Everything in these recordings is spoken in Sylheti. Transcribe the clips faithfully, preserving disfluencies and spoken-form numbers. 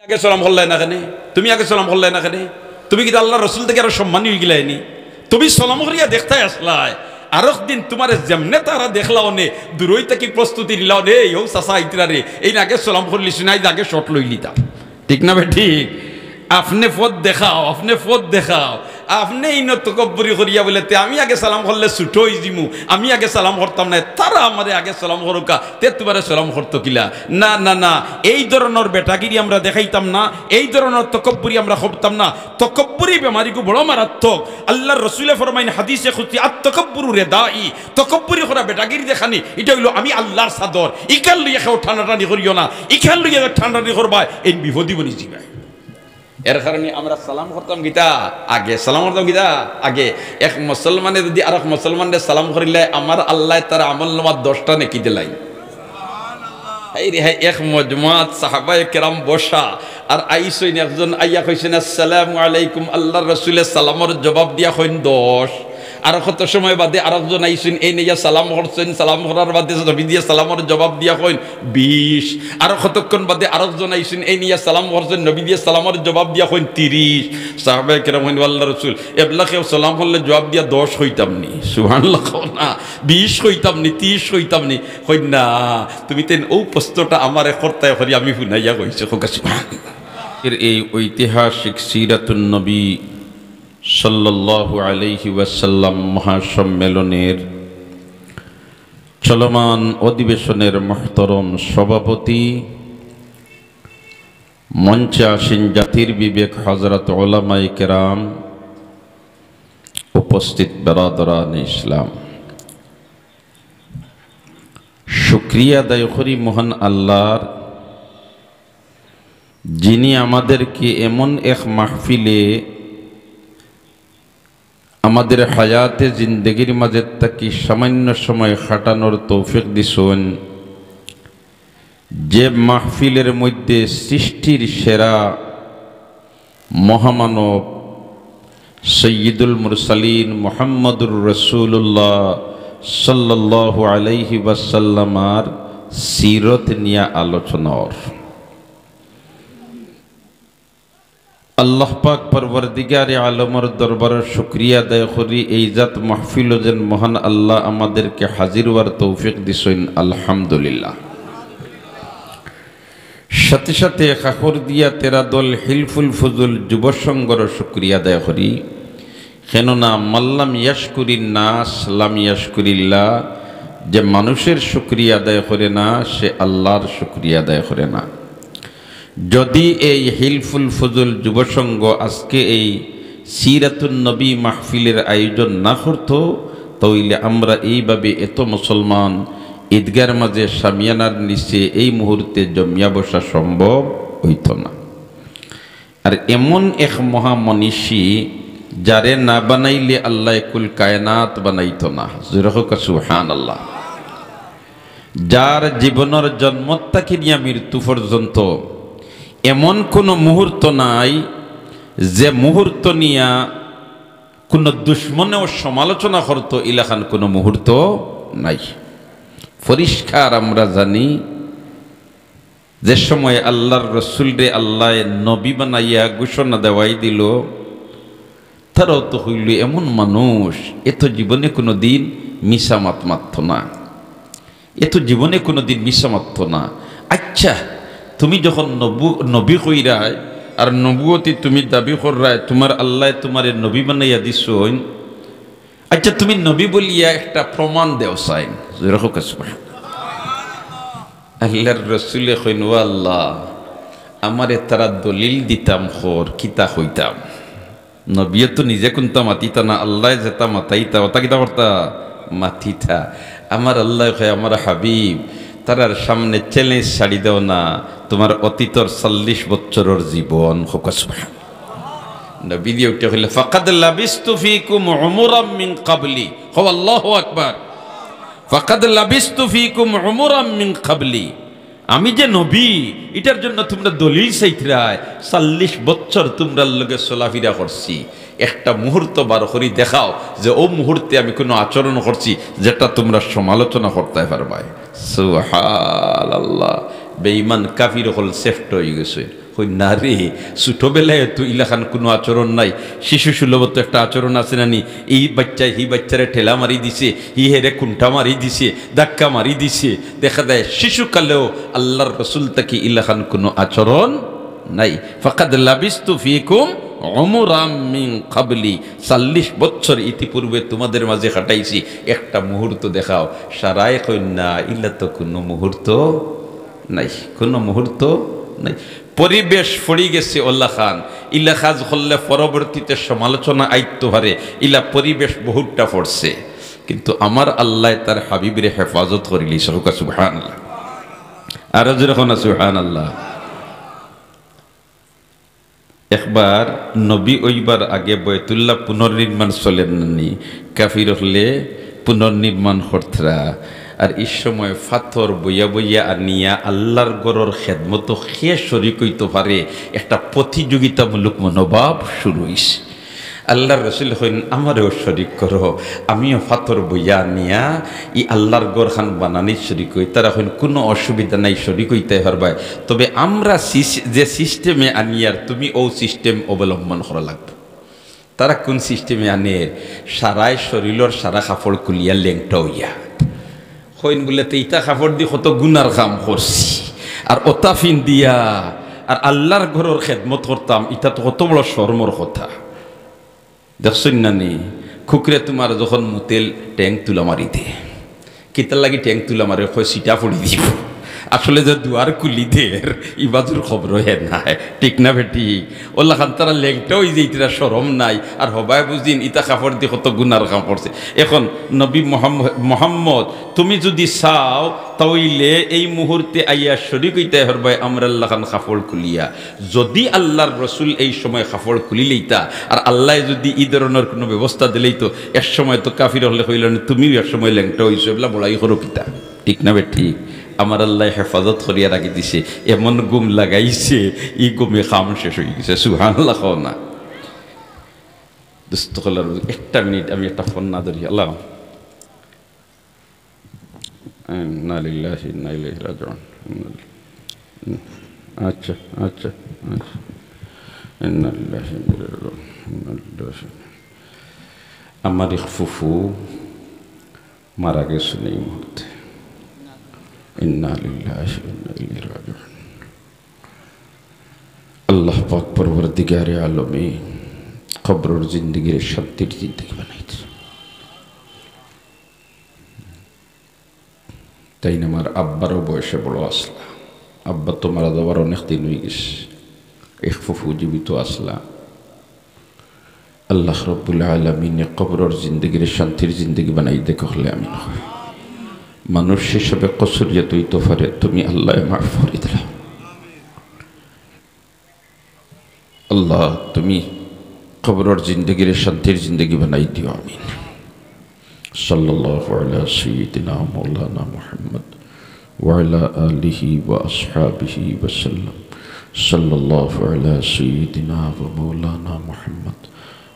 আগে সালাম করলায় না কেনে? তুমি আগে সালাম করলায় না কেনে? তুমি কিতা আল্লার রসুল থাকি আরো সম্মানী অইগেলায় নি? তুমি সালাম করিয়া দেখতায় আছলায়, আরক দিন তুমারে যেমনে তারা দেখলা অনে, দূরই থাকি প্রস্তুতি নিলা অনে, "এই হউ চাচা আইতরা রে, এইন আগে সালাম করলিছইন, আইজ আগে shot লইলিতাম।" ঠিক না বেঠিক? আপনে পথ দেখাও, আপনে পথ দেখাও। আপনে ইনো তকব্বুরি করিয়া বলে, "তে আমি আগে সালাম করলে ছুটো অইযিমু, আমি আগে সালাম করতাম নায়, তারা আমারে আগে সালাম করউক্কা, তে তুমারে সালাম করতো কিলা?" না, না, না, এই ধরনর বেটাগিরি আমরা দেখাইতাম না, এই ধরনর তকব্বুরি আমরা করতাম না। তকব্বুরি বেমারিগু বড় মারাত্মক। আল্লার রসুলে ফরমাইন হাদিসে কুদসি, "আত-তাকাব্বুরু রিদাই।" তকব্বুরি করা, বেটাগিরি দেখানি, ইটা অইলো আমি আল্লার চাদর। ইখান লইয়া কেউ টানাটানি করিও না, ইখান লইয়া যে টানাটানি করবায়, এইন বিপদি বনি যিবায়। এর কারণে আমরা সালাম করতাম কিতা আগে, সালাম করতাম কিতা আগে। এক মুসলমানে যুদি আরক মুসলমানরে সালাম করিলায়, আমার আল্লায় তার আমলনামাত দশটা নেকি দিলাইন। হায় রে হায়, এক মজমাত সাহাবায়ে কেরাম বসা, আর আইছইন একজন আইয়া কইছইন, "আসসালামু আলাইকুম।" আল্লার রসুলে সালামর জবাব দিয়া কইন দশ। আর কত সময় বাদে আরকজন আইছইন, এইন আইয়া সালাম করছইন, সালাম করার বাদে নবীজিয়ে সালামর জবাব দিয়া কইন বিশ। আর কতক্ষণ বাদে আরকজন আইছইন, এইন আইয়া সালাম করছইন, নবীজিয়ে সালামর জবাব দিয়া কইন তিরিশ। সাহাবায়ে কেরাম কইন, "ও আল্লার রসুল, এবলা কেউ সালাম করলে জবাব দিয়া দশ কইতাম নি?" সুবহানাল্লাহ কও না। বিশ কইতাম নি, তিরিশ কইতাম নি? কইন, "না, তুমি তেন অউ প্রশ্নটা আমারে করতায় করি আমি হুনাইয়া কইছি।" কউক্কা সুবহানাল্লাহ। এর এই ঐতিহাসিক সিরাতুন নবী সাল্লাল্লাহু আলাইহি ওয়াসাল্লাম মহাসম্মেলনের চলমান অধিবেশনের মহতরম সভাপতি, মঞ্চে আসীন জাতির বিবেক হযরত ওলামায়ে কেরাম, উপস্থিত বেরাদরানে ইসলাম, শুকরিয়া আদায় করি মহান আল্লার, যিনি আমাদেরকে এমন এক মাহফিলে আমাদের হায়াতে জিন্দেগির মাঝে থাকি সামান্য সময় কাটানোর তৌফিক দিছইন, যে মাহফিলের মধ্যে সৃষ্টির সেরা মহামানব সৈয়দুল মুরসালিন মুহাম্মদুর রাসূলুল্লাহ সাল্লাল্লাহু আলাইহি ওয়াসাল্লামার সিরত নিয়া আলোচনা অর। আল্লাহ পাক পরওয়ারদিগারে আলমর দরবারো শুকরিয়া আদায় করি, এই জাত মাহফিলো যেন মহান আল্লাহ আমাদেরকে হাজির অওয়ার তৌফিক দিছইন, আলহামদুলিল্লাহ। সাথে সাথে খাখরদিয়া তেরাদল হিলফুল ফুজুল যুব সংঘরও শুকরিয়া আদায় করি, কেননা মাল্লাম ইয়াশকুরিন নাস লাম ইয়াশকুরিল্লাহ, যে মানুষের শুকরিয়া আদায় করে না, সে আল্লাহর শুকরিয়া আদায় করে না। যদি এই হিলফুল ফজল যুব সংঘ আজকে এই সিরাতুন নবী মাহফিলের আয়োজন না করত, তাইলে আমরা এইভাবে এত মুসলমান ঈদগার মাঝে শামিয়ানার নিচে এই মুহূর্তে জমিয়া বসা সম্ভব হইত না। আর এমন এক মহামনীষী, যারে না বানাইলে আল্লাহ কুল কায়নাত বানাইত না। জোরে কউক্কা সুবহানাল্লাহ। যার জীবনর জন্ম থাকি নিয়া মৃত্যু পর্যন্ত এমন কোনো মুহূর্ত নাই, যে মুহূর্ত নিয়া কোনো দুশমনেও সমালোচনা করত, ইলাখান কোনো মুহূর্ত নাই। পরিষ্কার আমরা জানি, যে সময় আল্লাহর রসুলরে আল্লায় নবী বানাইয়া ঘোষণা দেওয়াই দিল, তারাও তো হইল এমন মানুষ, এ তো জীবনে কোনো দিন মিছা মাত মাতত না, এ তো জীবনে কোনো দিন মিছা মাতত না। আচ্ছা, তুমি যখন নবু-, নবী কইরায় আর নবুয়তি তুমি দাবি কররায়, তোমার আল্লায় তোমারে নবী বানাইয়া দিছইন, আচ্ছা, তুমি নবী বলিয়া একটা প্রমাণ দেও চাইন। জোরে কউক্কা সুবহান। আল্লাহর রসুলে কইন, "ও আল্লাহ, আমারে তারা দলিল দিতাম খর, কিতা কইতাম?" নবীয়ে তো নিজে কুন্তা মাতিতা না, আল্লায় যেতা মাতাইতা, ওতা কিতা করতা? মাতিতা। আমার আল্লায় কয়, "আমার হাবিব, তারার সামনে challenge ছাড়ি দেও না, তোমার অতীতর চল্লিশ বছরর জীবন।" কউক্কা সুবহান। নবীয়ে উঠে কইলা, "ফাকাদ লাবিস্তু ফীকুম উমরাম মিন ক্বাবলি।" কও, "আল্লাহু আকবার।" "ফাকাদ লাবিস্তু ফীকুম উমরাম মিন ক্বাবলি।" আমি যে নবী, ইটার জন্য তোমরা দলিল চাইতরায়। চল্লিশ বছর তোমরার লগে চলাফিরা করছি, একটা মুহূর্ত বার করি দেখাও যে অউ মুহূর্তে আমি কোনো আচরণ করছি যেটা তোমরা সমালোচনা করতায় পারবায়। সুবহানাল্লাহ। বেঈমান কাফির অকল সেফট অইগেছে। কই, "না রে, ছোটবেলায় তো ইলাখান কুনু আচরণ নাই, শিশু সুলভ তো একটা আচরণ আছে না নি? এই বাচ্চায় হি বাচ্চারে ঠেলা মারি দিছে, হি হেরে কুন্টা মারি দিছে, ধাক্কা মারি দিছে।" দেখা যায় শিশুকালেও আল্লাহর রসুল থাকি ইলাখান কুনু আচরণ নাই। "ফাকাদ লাবিস্তু ফিকুম উমরাম মিন ক্বাবলি।" চল্লিশ বছর ইতিপূর্বে তোমাদের মাঝে কাটাইছি, একটা মুহূর্ত দেখাও। সারায় কইন, "না, ইলা তো কুনু মুহূর্ত নাই, কুনু মুহূর্ত নাই।" পরিবেশ পড়ি গেছে অলাখান, ইলা কাজ করলে পরবর্তীতে সমালোচনা আইতো পারে, ইলা পরিবেশ বহুতটা পড়ছে, কিন্তু আমার আল্লায় তার হাবিবরে হেফাজত করিলিছে। কউক্কা সুবহানাল্লাহ। আরো জোরে কউক্কা সুবহানাল্লাহ। একবার নবী অইবার আগে বয়তুল্লাহ পুনর্নির্মাণ চলের না নি, কাফির অকলে পুনর্নির্মাণ করতরা। আর ই সময় পাথর বইয়া বইয়া আনিয়া আল্লাহর ঘরর খেদমতো কে শরিক অইতো পারে, একটা প্রতিযোগিতামূলক মনোভাব শুরু অইছে। আল্লাহর রসুল কইন, "আমারেও শরিক করো, আমিও পাথর বইয়া আনিয়া ই আল্লাহর ঘরখান বানানিত শরিক অই।" তারা কইন, "কুনু অসুবিধা নাই, শরিক অইতায় পারবায়, তবে আমরা সিস-, যে সিস্টেমে আনিয়ার তুমি অউ সিস্টেম অবলম্বন করা লাগবো।" তারা কুন সিস্টেমে আনের? সারায় শরীলর সারা কাপড় খুলিয়া লেংটা অইয়া। কইন বুলে, "তে ইতা কাপড় দি কত গুনার কাম করছি, আর অতা ফিন্দিয়া, আর আল্লাহর ঘরর খেদমত করতাম, ইতা তো কত বড় শরমর কথা।" দেখছইন না নি, কুকুরে তুমার যখন মুতে ঠেং তুলা মারি দে, কিতার লাগি ঠেং তুলা মারে? কয়, "ছিটা পড়ি দিবো।" আসলে যে দুয়ার খুলি দের, ই বাজুর খবর হে নাই, ঠিক না বেটি? অলাখান তারা লেংটা অইযাইতরা, শরম নাই, আর হবায় বুঝিন ইতা কাপড় দি কত গুনার কাম করছে। এখন নবী মোহাম্মদ, মোহাম্মদ, তুমি যুদি চাও, তাইলে এই মুহূর্তে আইয়া শরিক অইতায় পারবায় আমরার লাখান কাপড় খুলিয়া। যুদি আল্লাহর রসুল এই সময় কাপড় খুলিলাইতা, আর আল্লায় যুদি ই ধরনর কুনু ব্যবস্থা দিলাইতো, এক সময় তো কাফির অকলে কইলা নি, "তুমিও এক সময় লেংটা অইছো, এবলা বড়াই করো কিতা?" ঠিক না বেটি? আমার আল্লায় হেফাজত করিয়া রাখি দিছে, এমন ঘুম লাগাইছে, ই ঘুমে কাম শেষ অইগেছে। সুবহানাল্লাহ কও না। দোস্ত অকল, একটা মিনিট, আমি একটা ফোন না ধরি। আল্লাহ। ইন্না লিল্লাহি ওয়া ইন্না ইলাইহি রাজিউন। আচ্ছা, আচ্ছা, আচ্ছা। ইন্না লিল্লাহি ওয়া ইন্না ইলাইহি রাজিউন। ইন্না লিল্লাহি। আমার এক ফুফু মারা গেছইন এই মুহূর্তে। ইন্না লিল্লাহি ওয়া ইন্না ইলাইহি রাজিউন। আল্লাহ পাক পরওয়ারদিগারে আলমে কবরর জিন্দেগিরে শান্তির জিন্দেগি বানাই দিছে। তাইন আমার আব্বারও বয়সে বড় আছলা। আব্বা তো মারা যাওয়ার অনেক দিন অইগেছে, এক ফুফু জীবিত আছলা। আল্লাহ রব্বুল আলামিনে কবরর জিন্দেগিরে শান্তির জিন্দেগি বানাই দেউক, কইলে আমিন। মানুষ হিসাবে কসুর যত অইতো পারে, তুমি আল্লায় মাফ করি দিলাও। আল্লাহ, তুমি কবরর জিন্দেগিরে শান্তির জিন্দেগি বানাই দিও, আমিন। সাল্লাল্লাহু আলা সাইয়্যিদিনা মাওলানা মুহাম্মদ ওয়া আলা আলিহি ওয়া আসহাবিহি ওয়া সাল্লাম। সাল্লাল্লাহু আলা সাইয়্যিদিনা ওয়া মাওলানা মুহাম্মদ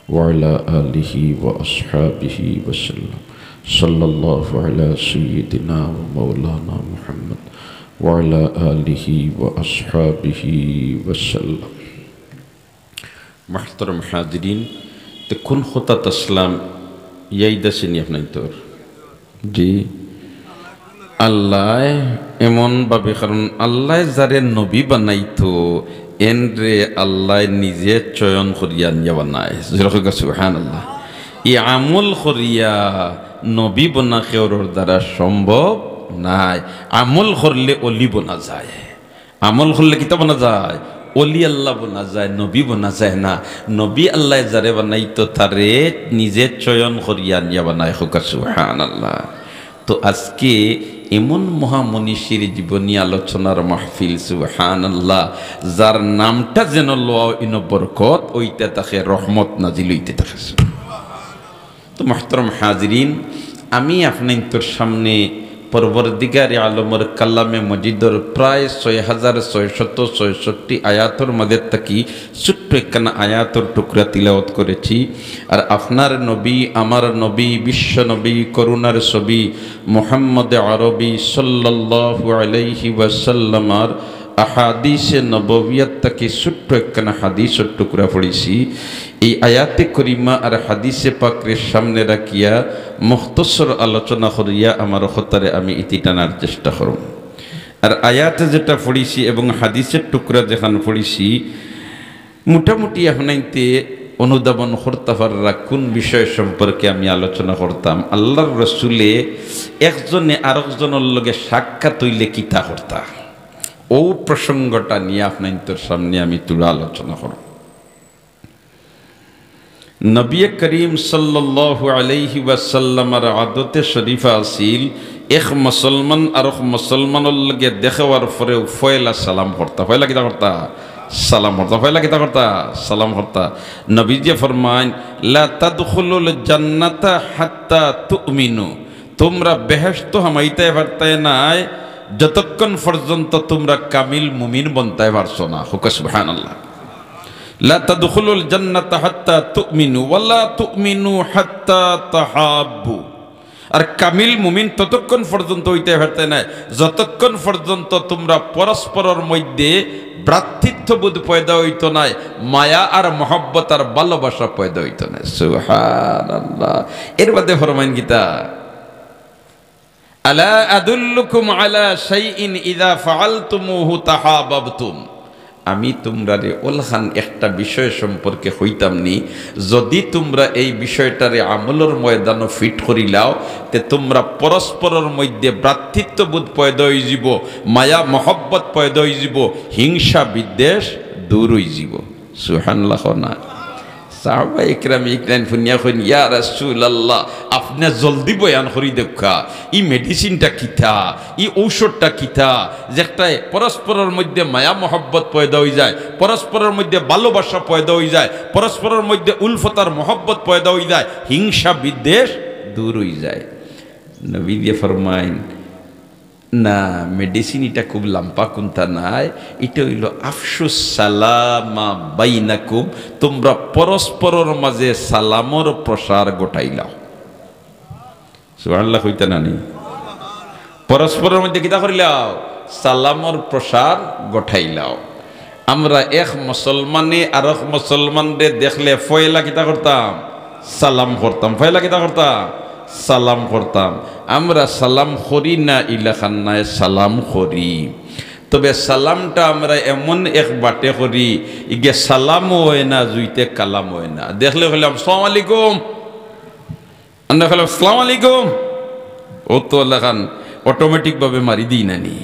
ওয়া আলা আলিহি ওয়া আসহাবিহি ওয়া সাল্লাম। সাল্লাল্লাহু আলা সাইয়্যিদিনা ওয়া মাওলানা মুহাম্মদ ওয়া আলা আলিহি ওয়া আসহাবিহি ওয়া সাল্লাম। মুহতারাম হাজিরিন, তে কুন কথাত আছলাম, ইয়াদ আছে নি আপনাইনতর? জি। আল্লায় এমন ভাবে, কারণ আল্লায় যারে নবী বানাইতো, এনরে আল্লায় নিজে চয়ন করিয়া আনিয়া বানায়। জোরে কউক্কা সুবহানাল্লাহ। ই আমল করিয়া নবী বনা কেউরর দ্বারা সম্ভব নায়। আমল করলে অলি বনা যায়। আমল করলে কিতা বনা যায়? অলি আল্লাহ বনা যায়, নবী বনা যায় না। নবী আল্লায় যারে বানাইতো, তারে নিজে চয়ন করিয়া আনিয়া বানায়। কউক্কা সুবহানাল্লাহ। তো আজকে এমন মহামনীষীর জীবনী আলোচনার মাহফিল, সুবহানাল্লাহ, যার নামটা যেন লওয়া অইন বরকত, অইতে থাকে রহমত নাজিল অইতে থাকে। তো মুহতারাম হাজিরিন, আমি আপনাইনতর সামনে পরওয়ারদিগারে আলমর কালামে মজিদর প্রায় ছয় হাজার ছয়শত ছয়ষট্টি আয়াতর মাঝে থাকি ছোট্ট একখানা আয়াতর টুকরা তিলাওয়াত করেছি। আর আপনার নবী, আমার নবী, বিশ্ব নবী, করুণার ছবি মুহাম্মদ আরবি সাল্লাল্লাহু আলাইহি ওয়াসাল্লামর আহাদিসে নববিয়াত থাকি ছোট্ট একখানা হাদিসর টুকরা পড়ছি। এই আয়াতে করিমা আর হাদিসে পাকরে সামনে রাখিয়া মুখতসর আলোচনা করিয়া আমার কথারে আমি ইতি টানার চেষ্টা করমু। আর আয়াতে যেটা পড়ছি এবং হাদিসর টুকরা যেখান পড়ছি, মোটামুটি আপনাইন্তে অনুধাবন করতা পাররা কোন বিষয় সম্পর্কে আমি আলোচনা করতাম। আল্লার রসুলে একজনে আরকজনর লগে সাক্ষাৎ অইলে কিতা করতা, অউ প্রসঙ্গটা নিয়া আপনাইন্তর সামনে আমি থুড়া আলোচনা করমু। নবী করিম সাল্লাল্লাহু আলাইহি ওয়াসাল্লামর আদতে শরীফা আছিল, এক মুসলমান আরক মুসলমানর লগে দেখা অওয়ার পরে পয়লা সালাম করতা। পয়লা কিতা করতা? সালাম করতা। পয়লা কিতা করতা? সালাম করতা। নবীজিয়ে ফরমাইন, "লা তাদখুলুল জান্নাতা হাত্তা তুমিনু।" তুমরা বেহেশতো হামাইতায় পারতায় নায়, যতক্ষণ পর্যন্ত তুমরা কামিল মুমিন বনতায় পারছো না। কউক্কা সুবহানাল্লাহ। "লা তাদখুলুল জান্নাতা হাত্তা তুমিনু, ওয়া লা তুমিনু হাত্তা তাহাব্বু।" আর কামিল মুমিন ততক্ষণ পর্যন্ত অইতায় পারতায় নায়, যতক্ষণ পর্যন্ত তুমরা পরস্পরর মধ্যে ভ্রাতৃত্ববোধ পয়দা অইতো নায়, মায়া আর মহব্বত আর ভালোবাসা পয়দা অইতো নায়। সুবহানাল্লাহ। এর বাদে ফরমাইন কিতা? "আলা আদুল্লুকুম আলা শাইইন ইযা ফাআলতুমুহু তাহাবাবতুম।" আমি তুমরারে অলাখান একটা বিষয় সম্পর্কে কইতাম নি, যদি তুমরা এই বিষয়টারে আমলর ময়দানো ফিট করিলাও, তে তুমরা পরস্পরর মধ্যে ভ্রাতৃত্ববোধ পয়দা অইযিবো, মায়া মহব্বত পয়দা অইযিবো, হিংসা বিদ্বেষ দূর অইযিবো। সুবহানাল্লাহ কও না। সাহাবা ইকরামে ইকরাইন হুনিয়া কইন, "ইয়া রাসূলুল্লাহ, আপনে জলদি বয়ান করি দেউক্কা, ই মেডিসিনটা কিতা, ই ঔষধটা কিতা, যেটায় পরস্পরর মধ্যে মায়া মহব্বত পয়দা অইযায়, পরস্পরর মধ্যে ভালোবাসা পয়দা অইযায়, পরস্পরর মধ্যে উলফত আর মহব্বত পয়দা অইযায়, হিংসা বিদ্বেষ দূর অইযায়।" নবীজিয়ে ফরমাইন, না, মেডিসিন ইটা খুব লাম্বা কুন্তা নায়, ইটা অইলো আফশু সালামা বাইনাকুম, তুমরা পরস্পরর মাঝে সালামর প্রসার ঘটাইলাও। সুবহানাল্লাহ কইতা না নি? পরস্পরর মধ্যে কিতা করিলাও? সালামর প্রসার ঘটাইলাও। আমরা এক মুসলমানে আরক মুসলমানরে দেখলে পয়লা কিতা করতাম? সালাম করতাম। পয়লা কিতা করতাম? সালাম করতাম। আমরা সালাম করি না ইলাখান নায়, সালাম করি। তবে সালামটা আমরা এমন এক বাটে করি, ইগে সালামও অয় না, জুইতে কালামও অয় না। দেখলে কইলাম, "আসসালামু আলাইকুম।" আমরা কইলাম, "আসসালামু আলাইকুম।" অউ তো অলাখান অটোমেটিক ভাবে মারি দেই না নি।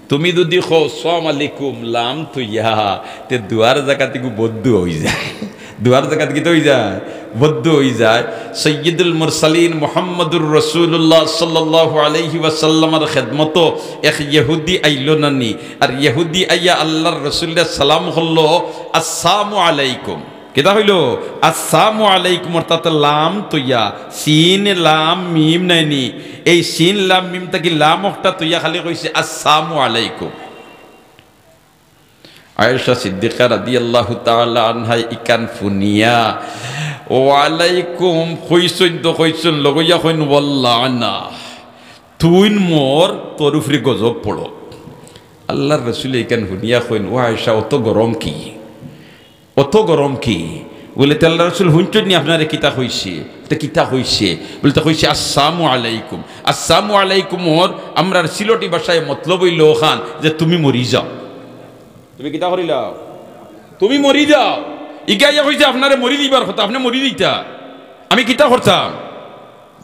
তুমি যদি কও, "আসসালামু আলাইকুম", লাম থইয়া, তে দোয়ার জাগাত ইগু বদ্দুয়া অইযায়। দোয়ার জাগাত কিতা অইযায়? বদ্দুয়া অইযায়। সাইয়্যিদুল মুরসালিন মুহাম্মাদুর রাসূলুল্লাহ সাল্লাল্লাহু আলাইহি ওয়াসাল্লামর খেদমতো এক ইহুদি আইলো না নি, আর ইহুদি আইয়া আল্লার রসুলরে সালাম করলো, "আসসালামু আলাইকুম।" কিতা কইলো? "আসসালামু আলাইকুম", অর্থাৎ লাম থইয়া, সিন লাম মিম নায় নি, এই সিন লাম মিম থাকি লাম অকটা থইয়া খালি কইছে, "আসসালামু আলাইকুম।" আয়েশা সিদ্দিকা রাদিয়াল্লাহু তাআলা আনহায় ইখান হুনিয়া, "ওয়ালাইকুম" কইছইন তো কইছইন, লগে কইয়া কইন, "ওয়াল্লানা।" তুইন মর, তোর উপরে গজব পড়ো। আল্লার রসুলে ইখান হুনিয়া কইন, "ও আয়েশা, অত গরম কি? অত গরম কি?" বুলে, "তে আল্লার রসুল হুনছইন নি আপনারে কিতা কইছে?" "তে কিতা কইছে?" বুলে, "তে কইছে, 'আসসালামু আলাইকুম।'" আসসালামু আলাইকুম অর আমরার সিলটি ভাষায় মতলব অইলো অখান যে, "তুমি মরি যাও।" তুমি কিতা করিলাও? তুমি মরি যাও। ইগিয়ে কইছে, "আপনারে মরি দিবার কথা, আপনে মরি দিতা। আমি কিতা করতাম?"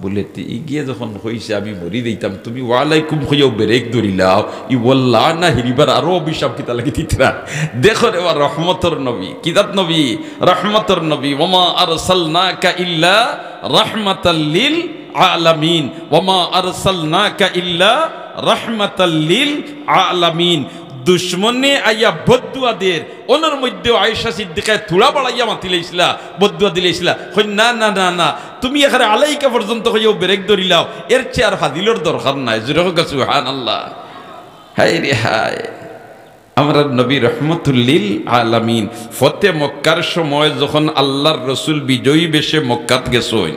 বুলে, "তে ইগিয়ে যখন কইছে আমি মরি দিতাম, তুমি ওয়ালাইকুম কইয়াউ ব্রেক ধরিলাও, ই ওয়াল্লানা হিরিবার আরো অভিশাপ কিতা লাগি দিতরা?" দেখো রে বা, রহমতর নবী, কিজাত নবী? রহমতর নবী। "ওমা আরসালনাকা ইল্লা রাহমাতাল লিল আলামিন, ওমা আরসালনাকা ইল্লা রাহমাতাল লিল আলামিন।" দুশমনে আইয়া বদ্দুয়া দের, অনর মধ্যেও আয়েশা সিদ্দিকায় থুড়া বাড়াইয়া মাতিলাইছলা, বদ্দুয়া দিলাইছলা। কইন, "না, না, না, না, তুমি এখানে আলাইকা পর্যন্ত কইয়াউ ব্রেক ধরিলাও, এর চেয়ে আর ফাজিলর দরকার নাই।" জোরে কউক্কা সুবহানাল্লাহ। হায় রে হায়, আমরার নবী রহমতুল্লিল আলামিন। ফতে মক্কার সময় যখন আল্লার রসুল বিজয়ী বেশে মক্কাত গেছইন,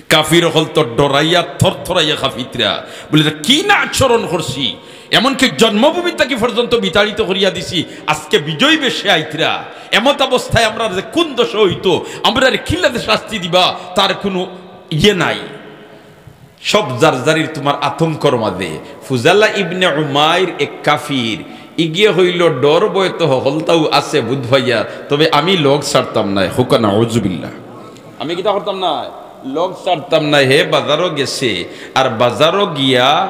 কাফির অকল তো ডরাইয়া থরথরাইয়া কাঁপিতরা। বুলে, "তে কি না আচরণ করছি, এমনকি জন্মভূমি থাকি পর্যন্ত বিতাড়িত করিয়া দিছি। আজকে বিজয় বেশে আইতরা, এমত অবস্থায় আমরার যে কুন দশা অইতো, আমরারে কিলাতে শাস্তি দিবা, তার কুনু ইয়ে নাই। সব যার যারির তুমার আতঙ্কর মাঝে। ফুজালা ইবনে উমাইর এক কাফির, ইগিয়ে কইলো, "ডর ভয় তো হকলতাউ আছে বুধ ভাইয়া, তবে আমি লগ ছাড়তাম নায়।" কউক্কা নাউজুবিল্লাহ। আমি কিতা করতাম নায়? লগ ছাড়তাম নায়। হে বাজারো গেছে, আর বাজারো গিয়া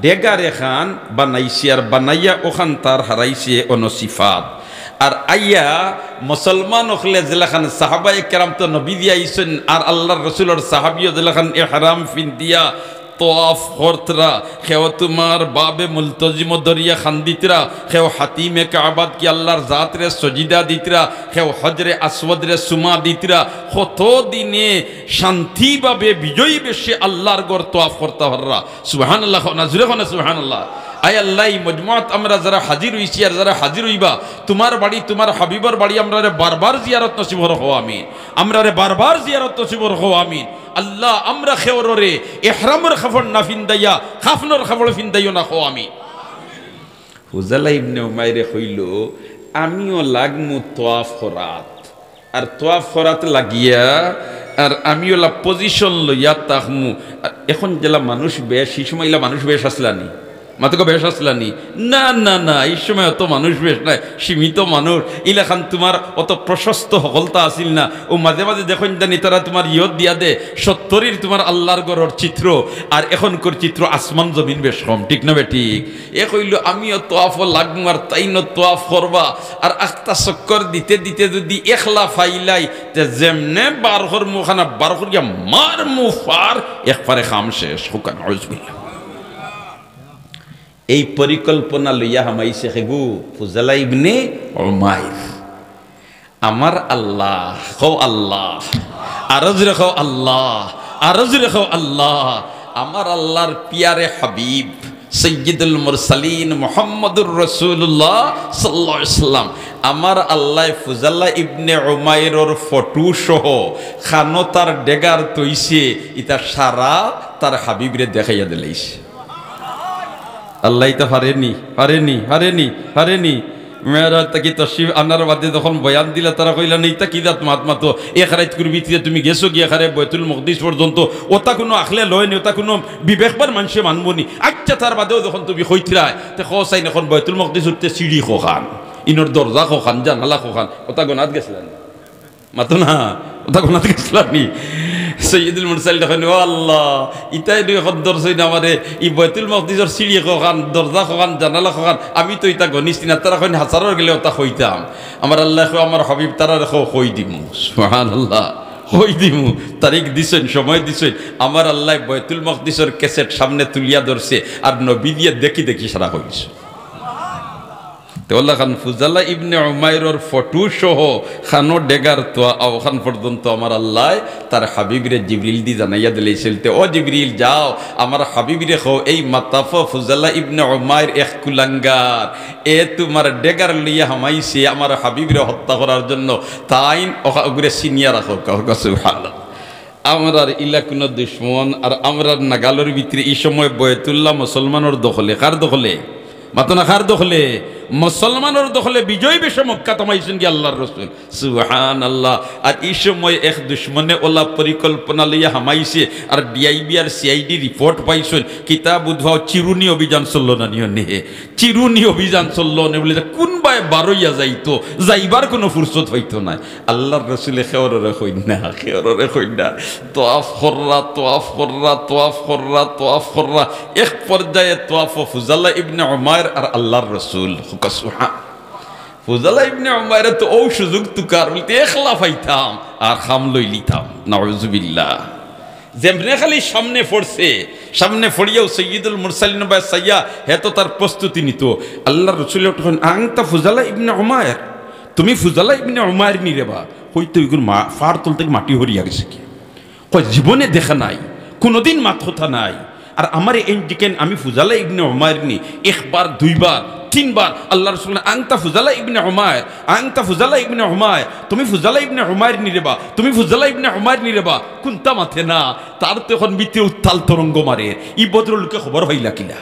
ডেগার এখান বানাইছে, আর বানাইয়া অখান তার হারাইছে অনো সিফাত। আর আইয়া মুসলমান অকলে যেলাখান, সাহাবায়ে কেরাম তো নবীজি আইছইন, আর আল্লার রসুলর সাহাবিও যেলাখান এহরাম ফিন্দিয়া তোয়াফ করতরা, কেউ তুমার বাবে মুলতজিমো ধরিয়া কান্দিতরা, কেউ হাতিমে কাবাত কি আল্লার জাতরে সজিদা দিতরা, কেউ হজরে আসওয়াদরে চুমা দিতরা, কত দিনে শান্তিভাবে বিজয়ী বেশে আল্লার ঘর তোয়াফ করতা পাররা। সুবহানাল্লাহ কও না, জুরে কও না সুবহানাল্লাহ। আয় আল্লাহ, ই মজমাত আমরা যারা হাজির অইছি আর যারা হাজির অইবা, তুমার বাড়ি, তুমার হাবিবর বাড়ি আমরারে বারবার জিয়ারত নসিব করো, কও আমিন। আমরারে বারবার জিয়ারত নসিব করো, কও আমিন। আল্লাহ, আমরা কেউররে এহরামর কাপড় না ফিন্দাইয়া, কাফনর কাপড় ফিন্দাইও না, কও আমিন। ফুজালা ইবনে উমাইরে কইলো, "আমিও লাগমু তোয়াফ করাত।" আর তোয়াফ করাত লাগিয়া, আর আমি অলা position লইয়া থাকমু। আর এখন যেলা মানুষ বেশ, ই সময় ইলা মানুষ বেশ আছলা নি? মাতউক্কা বেশ আছলা নি? না, না, না, ই সময় অত মানুষ বেশ নায়, সীমিত মানুষ। ইলাখান তুমার অত প্রশস্ত হকলতা আছিল না। অউ মাঝে মাঝে দেখইন জানি তারা তুমার ইয়ত দিয়া দে, সত্তরির তুমার আল্লার ঘরর চিত্র, আর এখনকুর চিত্র আসমান জমিন বেশ কম, ঠিক না বেঠিক? এ কইলো, "আমিও তোয়াফো লাগমু আর তাইনও তোয়াফ করবা।" আর আখতা চক্কর দিতে দিতে যুদি একলা ফাইলাই, তে যেমনে বার করমু খানা বার করিয়া মারমু ফার, একবারে কাম শেষ। কউক্কা নাউজুবিল্লাহ। এই পরিকল্পনা লইয়া হামাইছে কেগু? ফুজালা ইবনে উমাইর। আমার আল্লাহ, কও আল্লাহ। আরো জুরে কও আল্লাহ, আরো জুরে কও আল্লাহ। আমার আল্লার পিয়ারে হাবিব সৈয়দুল মুরসালিন মুহাম্মদুর রাসূলুল্লাহ সাল্লাল্লাহু আলাইহি ওয়াসাল্লাম। আমার আল্লায় ফুজালা ইবনে উমাইরর ফটো সহ কানো তার ডেগার থইছে, ইতা সারা তার হাবিবরে দেখাইয়া দিলাইছে। আল্লায় ইতা পারেনি, পারেনি, পারেনি, পারেনি। মেরাজ থাকি তশরিফ আনার বাদে যখন বয়ান দিলা, তারা কইলা, "নে, ইতা কি জাত মাত মাতো? এক রাইতকুর ভিতরে তুমি গেছো গিয়া কারে বয়তুল মকদিস পর্যন্ত, অতা কুনু আখলে লয় নি, অতা কুনু বিবেকবান মানষে মানবো নি? আইচ্ছা, তার বাদেও যখন তুমি কইতরায়, তে কও চাইন অখন বয়তুল মকদিস উঠতে সিঁড়ি কখান, ইনর দরজা কখান, জানালা কখান, অতা গনাত গেছলা নি?" মাতো না, অতা গনাত গেছলা নি? সৈয়দুল মুরসালিন কইন, "ও আল্লাহ, ইতায় দুই কদ্দর সইন আমারে, ই বয়তুল মকদিসর সিঁড়ি কখান, দরজা কখান, জানালা কখান, আমি তো ইতা গনিছি না।" তারা কইন, "হাজারর গেলে অতা কইতাম।" আমার আল্লায় কও, "আমার হাবিব, তারারে কও, কই দিমু।" সুবহানাল্লাহ, কই দিমু। তারিখ দিছইন, সময় দিছইন। আমার আল্লায় বয়তুল মকদিসর ক্যাসেট সামনে তুলিয়া ধরছে, আর নবীজিয়ে দেখি দেখি সারা কইছে। তে অলাখান ফুজালা ইবনে উমাইরর ফটো সহ কানো ডেগার থোয়া অখান পর্যন্ত আমার আল্লায় তার হাবিবরে জিবরিল দি জানাইয়া দিলাইছিল। তে, "ও জিবরিল, যাও, আমার হাবিবরে কও, এই মাতাফো ফুজালা ইবনে উমাইর এক কুলাঙ্গার, এ তুমার ডেগার লইয়া হামাইছে আমার হাবিবরে হত্যা করার জন্য, তাইন অখা-, অগুরে ছিনিয়া রাখো।" কও, কও, সুবহানাল্লাহ। আমরার ইলা কুনু দুশমন আর আমরার নাগালর ভিতরে ই সময় বয়তুল্লাহ মুসলমানর দখলে। কার দখলে? মাতো না, কার দখলে? মুসলমানর দখলে। বিজয় বেশে মক্কাত হামাইছইন গি আল্লার রসুল। সুবহানাল্লাহ। আর ই সময় এক দুশমনে অলা পরিকল্পনা লইয়া হামাইছে, আর ডিআইবি আর সিআইডি রিপোর্ট পাইছইন, কিতা বুধবাও চিরুনি অভিযান চললো না নি অনে। চিরুনি অভিযান চললো অনে বুলে যে কুনবায় বারইয়া যাইতো, যাইবার কুনু ফুরসত পাইতো নায়। আল্লার রসুলে কেউররে কইন না, কেউররে কইন না। তোয়াফ কররা, তোয়াফ কররা, তোয়াফ কররা, তোয়াফ কররা। এক পর্যায়ে তোয়াফো ফুজালা ইবনে উমাইর আর আল্লার রসুল। কও সুবহান। ফুজালা ইবনে উমাইরে তো অউ সুযোগ তুকার বুলতে একলা পাইতাম আর কাম লইলিতাম। নাউজুবিল্লাহ। যেমনে খালি সামনে পড়ছে, সামনে পড়িয়াউ সৈয়দুল মুরসালিন বায় চাইয়া, হে তো তার প্রস্তুতি নিতো। আল্লার রসুলে তখন, "আংতা ফুজালা ইবনে উমাইর? তুমি ফুজালা ইবনে উমাইর নি রেবা?" কইতে অগুর মা-, ফার তল থাকি মাটি হরিয়া গেছে কি। কয়, "জীবনে দেখা নাই, কুনুদিন মাত কথা নাই। আর আমারে এইন জিকাইন আমি ফুজালা ইবনে উমাইর নি।" একবার, দুইবার, তিনবার আল্লার রসুলে, "আংতা ফুজালা ইবনে উমাইর?" আংতা ফুজালা ইবনে উমাইর, তুমি ফুজালা ইবনে উমাইর নি রেবা, তুমি ফুজালা ইবনে উমাইর নি রেবা, কুনতা মাতে না। তার তো অখন ভিতরে উত্তাল তরঙ্গ মারে, ই ভদ্রলোকে খবর পাইলা কিলা?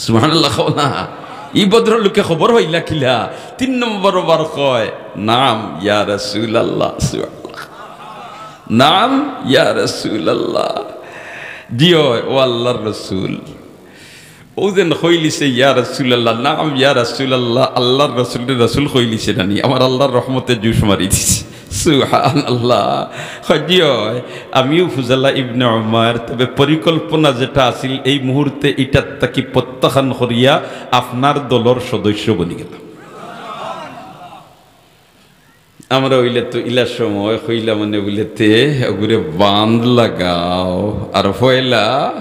সুবহানাল্লাহ কও না। ই ভদ্রলোকে খবর পাইলা কিলা? তিন নম্বর বার কয়, "নাম ইয়া রাসূলুল্লাহ।" সুবহানাল্লাহ। "নাম ইয়া রাসূলুল্লাহ।" জি অয়, ও আল্লাহর রসুল। অউ যেন কইলিছে, "ইয়া রাসূলুল্লাহ, নাম ইয়া রাসূলুল্লাহ", আল্লাহর রসুলরে রসুল কইলিছে না নি? আমার আল্লাহর রহমতে জুশ মারি দিছে। সুবহানাল্লাহ। কয়, "জি অয়, আমিও ফুজালা ইবনে উমাইর, তবে পরিকল্পনা যেটা আছিল, এই মুহূর্তে ইটার থাকি প্রত্যাখ্যান করিয়া আপনার দলর সদস্য বনি গেলাম।" আমরা অইলে তো ইলা সময় কইলা মানে বুলে তে, "ওগুরে বান্ধ লাগাও।" আর পয়লা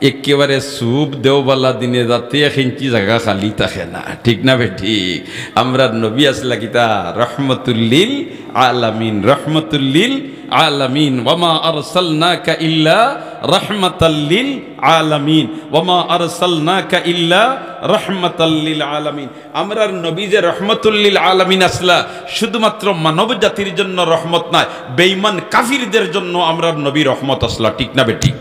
একেবারে সুপ দেও বালা দিনে যাতে এক ইঞ্চি জাগা খালি থাকে না, ঠিক না বেঠিক? আমরার নবী আছলা কিতা? রহমতুল্লিল আলামিন, রহমতুল্লিল আলামিন। "ওয়ামা আরসালনাকা ইল্লা রাহমাতাল্লিল আলামিন, ওয়ামা আরসালনাকা ইল্লা রাহমাতাল্লিল আলামিন।" আমরার নবী যে রহমতুল্লিল আলামিন আছলা, শুধুমাত্র মানব জাতির জন্য রহমত নায়, বেঈমান কাফিরদের জন্য আমরার নবী রহমত আছলা, ঠিক না বেঠিক?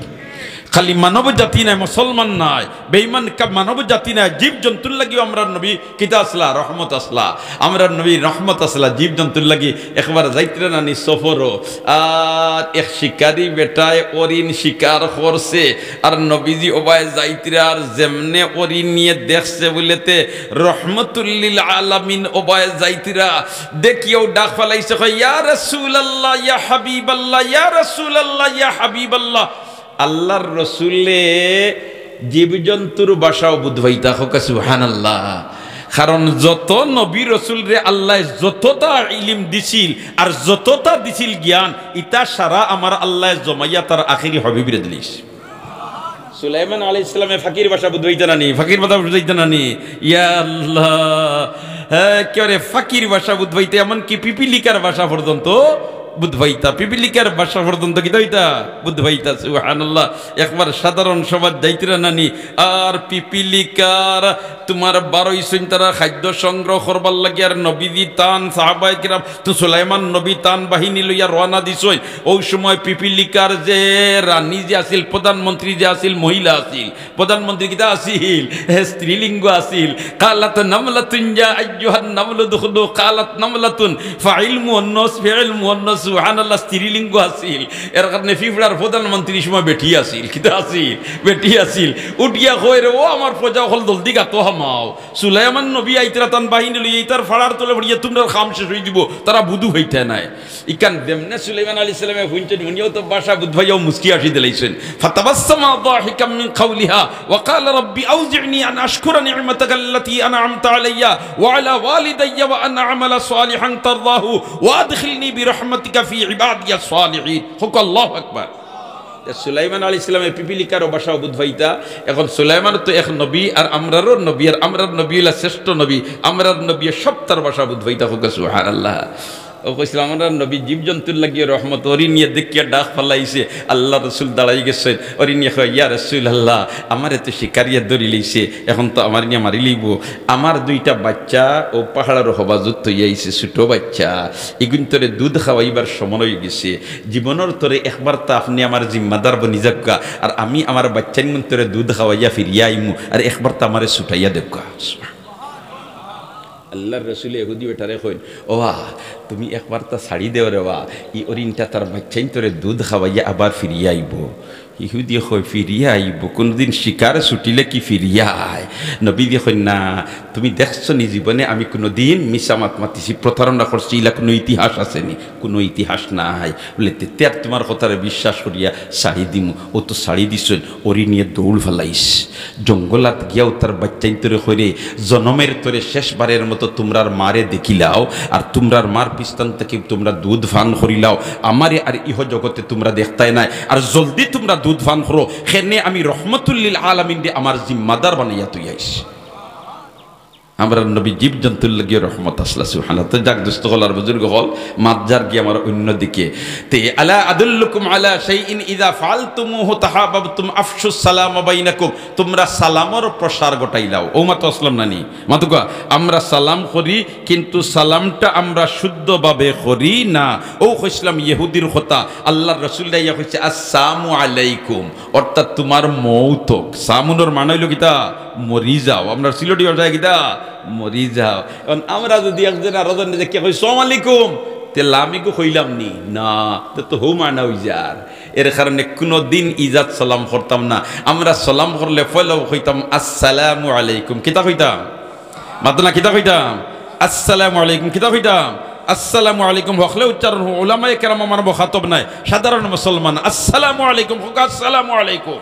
খালি মানব জাতি নায়, মুসলমান নায়, বেঈমান কা-, মানব জাতি নায়, জীব জন্তুর লাগিও আমরার নবী কিতা আছলা? রহমত আছলা। আমরার নবী রহমত আছলা জীব জন্তুর লাগি। একবার যাইতরা না নি সফরো, আর এক শিকারি বেটায় হরিণ শিকার করছে, আর নবীজি ওবায় যাইতরা, আর যেমনে হরিণ নিয়ে দেখছে বুলে তে রহমতুল্লিল আলামিন ওবায় যাইতরা, দেখিয়াউ ডাক ফালাইছে, কয়, "ইয়া রাসূলুল্লাহ, ইয়া হাবিবাল্লাহ, ইয়া রাসূলুল্লাহ, ইয়া হাবিবাল্লাহ।" আল্লাহর রসুলে জীবজন্তুর ভাষাও বুঝ পাইতা, কউক্কা সুবহানাল্লাহ। কারণ যত নবী রসুলরে আল্লায় যততা ইলিম দিছিল আর যততা দিছিল জ্ঞান, ইতা সারা আমার আল্লায় জমাইয়া তার আখেরি হাবিবরে দিলিছে। সুলাইমান আলাইহিস সালামে ফাকির ভাষা বুঝ পাইতা না নি? ফাকির ভাষা বুঝ পাইতা না নি? ইয়া আল্লাহ, হ্যাঁ, কেউ রে ফাকির ভাষা বুঝ পাইতা, এমনকি পিপিলিকার ভাষা পর্যন্ত বুঝ পাইতা, পিপিলিকার ভাষা পর্যন্ত কিতা অইতা? বুঝ পাইতা। সুবহানাল্লাহ। একবার সাধারণ সভাত যাইতরা না নি, আর পিপিলিকার তুমার বারইছইন তারা খাদ্য সংগ্রহ করবার লাগি, আর নবীজি তান সাহাবায়ে কিরাম তো সুলাইমান নবী তান বাহিনী লইয়া রওয়ানা দিছইন। অউ সময় পিপিলিকার যে রানী যে আছিল, প্রধানমন্ত্রী যে আছিল, মহিলা আছিল, প্রধানমন্ত্রী কিতা আছিল? হে, স্ত্রীলিঙ্গ আছিল। "কালাত নামলাতুন ইয়া আইয়ুহান নামলু দুখলু", কালাত নামলাতুন, ফাইল মুয়ান্নাস, ফিইল মুয়ান্নাস, সুবহানাল্লাহ, স্ত্রীলিঙ্গ আছিল। এর কারণে পিপড়ার প্রধানমন্ত্রী সময় বেটি আছিল, কিতা আছিল? বেটি আছিল। উঠিয়া কয় রে, "ও আমার প্রজা অকল, জলদি গাতো হামাও।" সুলাইমান নবী আইতরা তান বাহিনী লইয়া, ইতার ফাড়ার তলে পড়িয়া তুমরার কাম শেষ অই যিবো, তারা বুঝ পাইতা নায়। ইখান যেমনে সুলাইমান আলাইহিস সালামে হুনছইন, হুনিয়াউ তো ভাষা বুঝ পাইয়াউ মুচকি হাসি দিলাইছইন। ফাতাবাসসামা দাহিকাম মিন কাওলিহা ওয়া ক্বালা রাব্বি আউজি'নি আন আশকুরা নি'মাতাকাল্লাতী আন'আমতা আলাইয়া ওয়া আলা ওয়ালিদাইয়া ওয়া আন আ'মালা সালিহান তারদাহু ওয়া আদখিলনি বিরাহমাতিকা ফি ইবাদিয়াস সালিহিন। কউক্কা আল্লাহু আকবার। তে সুলাইমান আলাইহিস সালামে পিপিলিকারও ভাষাও বুঝ পাইতা। এখন সুলাইমান তো এক নবী, আর আমরারও নবী, আর আমরার নবী অইলা শ্রেষ্ঠ নবী, আমরার নবী সবতার ভাষা বুঝ পাইতা। কউক্কা সুবহানাল্লাহ। অউ কইছলাম, আমরার নবী জীবজন্তুর লাগিও রহমত। হরিণিয়ে দেখিয়া ডাক ফালাইছে, আল্লাহর রসুল দাঁড়াই গেছইন। হরিণিয়ে কয়, "ইয়া রাসূলুল্লাহ, আমারে তো শিকারিয়ে ধরিলাইছে, এখন তো আমারে নিয়া মারিলাইবো। আমার দুইটা বাইচ্চা অউ পাহাড়র হবাজুত থইয়া আইছি, ছোট বাইচ্চা, ইগুইন্তরে দুধ খাওয়াইবার সময় অই গেছে।" জীবনর তরে একবারতা আপনে আমার জিম্মাদার বনি যাউক্কা, আর আমি আমার বাইচ্চাইনগুইন্তরে দুধ খাওয়াইয়া ফিরিয়া আইমু, আর একবারতা আমারে ছুটাইয়া দেউক্কা। আল্লাহর রসুলে ইহুদি বেটারে কইন, "ও বা, তুমি একবারতা ছাড়ি দেও রে বা, ই হরিণটা তার বাইচ্চাইন্তরে দুধ খাওয়াইয়া আবার ফিরিয়া আইবো।" ইহুদি কয়, "ফিরিয়া আইবো? কুনুদিন শিকারে ছুটিলে কি ফিরিয়া আয়?" নবীজি কইন, "না, তুমি দেখছো নি জীবনে আমি কুনুদিন মিছা মাত মাতিছি, প্রতারণা করছি, ইলা কুনু ইতিহাস আছে নি?" কুনু ইতিহাস নাই। বুলে, "তে, তে আর তুমার কথারে বিশ্বাস করিয়া ছাড়ি দিমু।" অউ তো ছাড়ি দিছইন, হরিণিয়ে দৌড় ফালাইছে। জঙ্গলাত গিয়াউ তার বাইচ্চাইন্তরে কইরে, "জনমের তরে শেষবারের মতো তুমরার মারে দেখিলাও, আর তুমরার মার পিস্তান থাকি তুমরা দুধ পান করিলাও। আমারে আর ইহ জগতে তুমরা দেখতায় নায়, আর জলদি তুমরা দুধ পান করো, কেনে আমি রহমতুল্লিল আলামিনরে আমার জিম্মাদার বানাইয়া থইয়া আইছি।" আমরার নবী জীবজন্তুর লাগিও রহমত আছলা, সুবহানাল্লাহ। তো যাক, দোস্ত অকল আর বুজুর্গ অকল, মাত যারগি আমার অইন্য দিকে। তে, "আলা আদুল্লুকুম আলা শাইইন ইযা ফাআলতুমুহু তাহাবাবতুম আফশুস সালামা বাইনাকুম।" তুমরা সালামর প্রসার ঘটাইলাও। অউ মাতো আছলাম না নি? মাতউক্কা, আমরা সালাম করি, কিন্তু সালামটা আমরা শুদ্ধভাবে করি না। অউ কইছলাম ইহুদির কথা, আল্লার রসুলে আইয়া কইছে, "আসসামু আলাইকুম।" অর্থাৎ তুমার মউত অউক। সামুনর মানা অইলো কিতা? মরি যাও। আমরার সিলটি ভাষায় কিতা? মরি যাও। অখন আমরা যুদি একজনে আরোজনরে দেখিয়া কই, "সালামু আলাইকুম," তে লামিগু কইলাম নি? না, তে তো হউ মানা অইযার। এর কারণে কুনুদিন ইজাত সালাম করতাম না। আমরা সালাম করলে পয়লা কইতাম, "আসসালামু আলাইকুম।" কিতা কইতাম? মাতো না, কিতা কইতাম? "আসসালামু আলাইকুম।" কিতা কইতাম? "আসসালামু আলাইকুম।" হকলে উচ্চারণ অইবো, উলামায়ে কেরাম আমার মুখাতব নায়, সাধারণ মুসলমান। "আসসালামু আলাইকুম," কউক্কা, "আসসালামু আলাইকুম,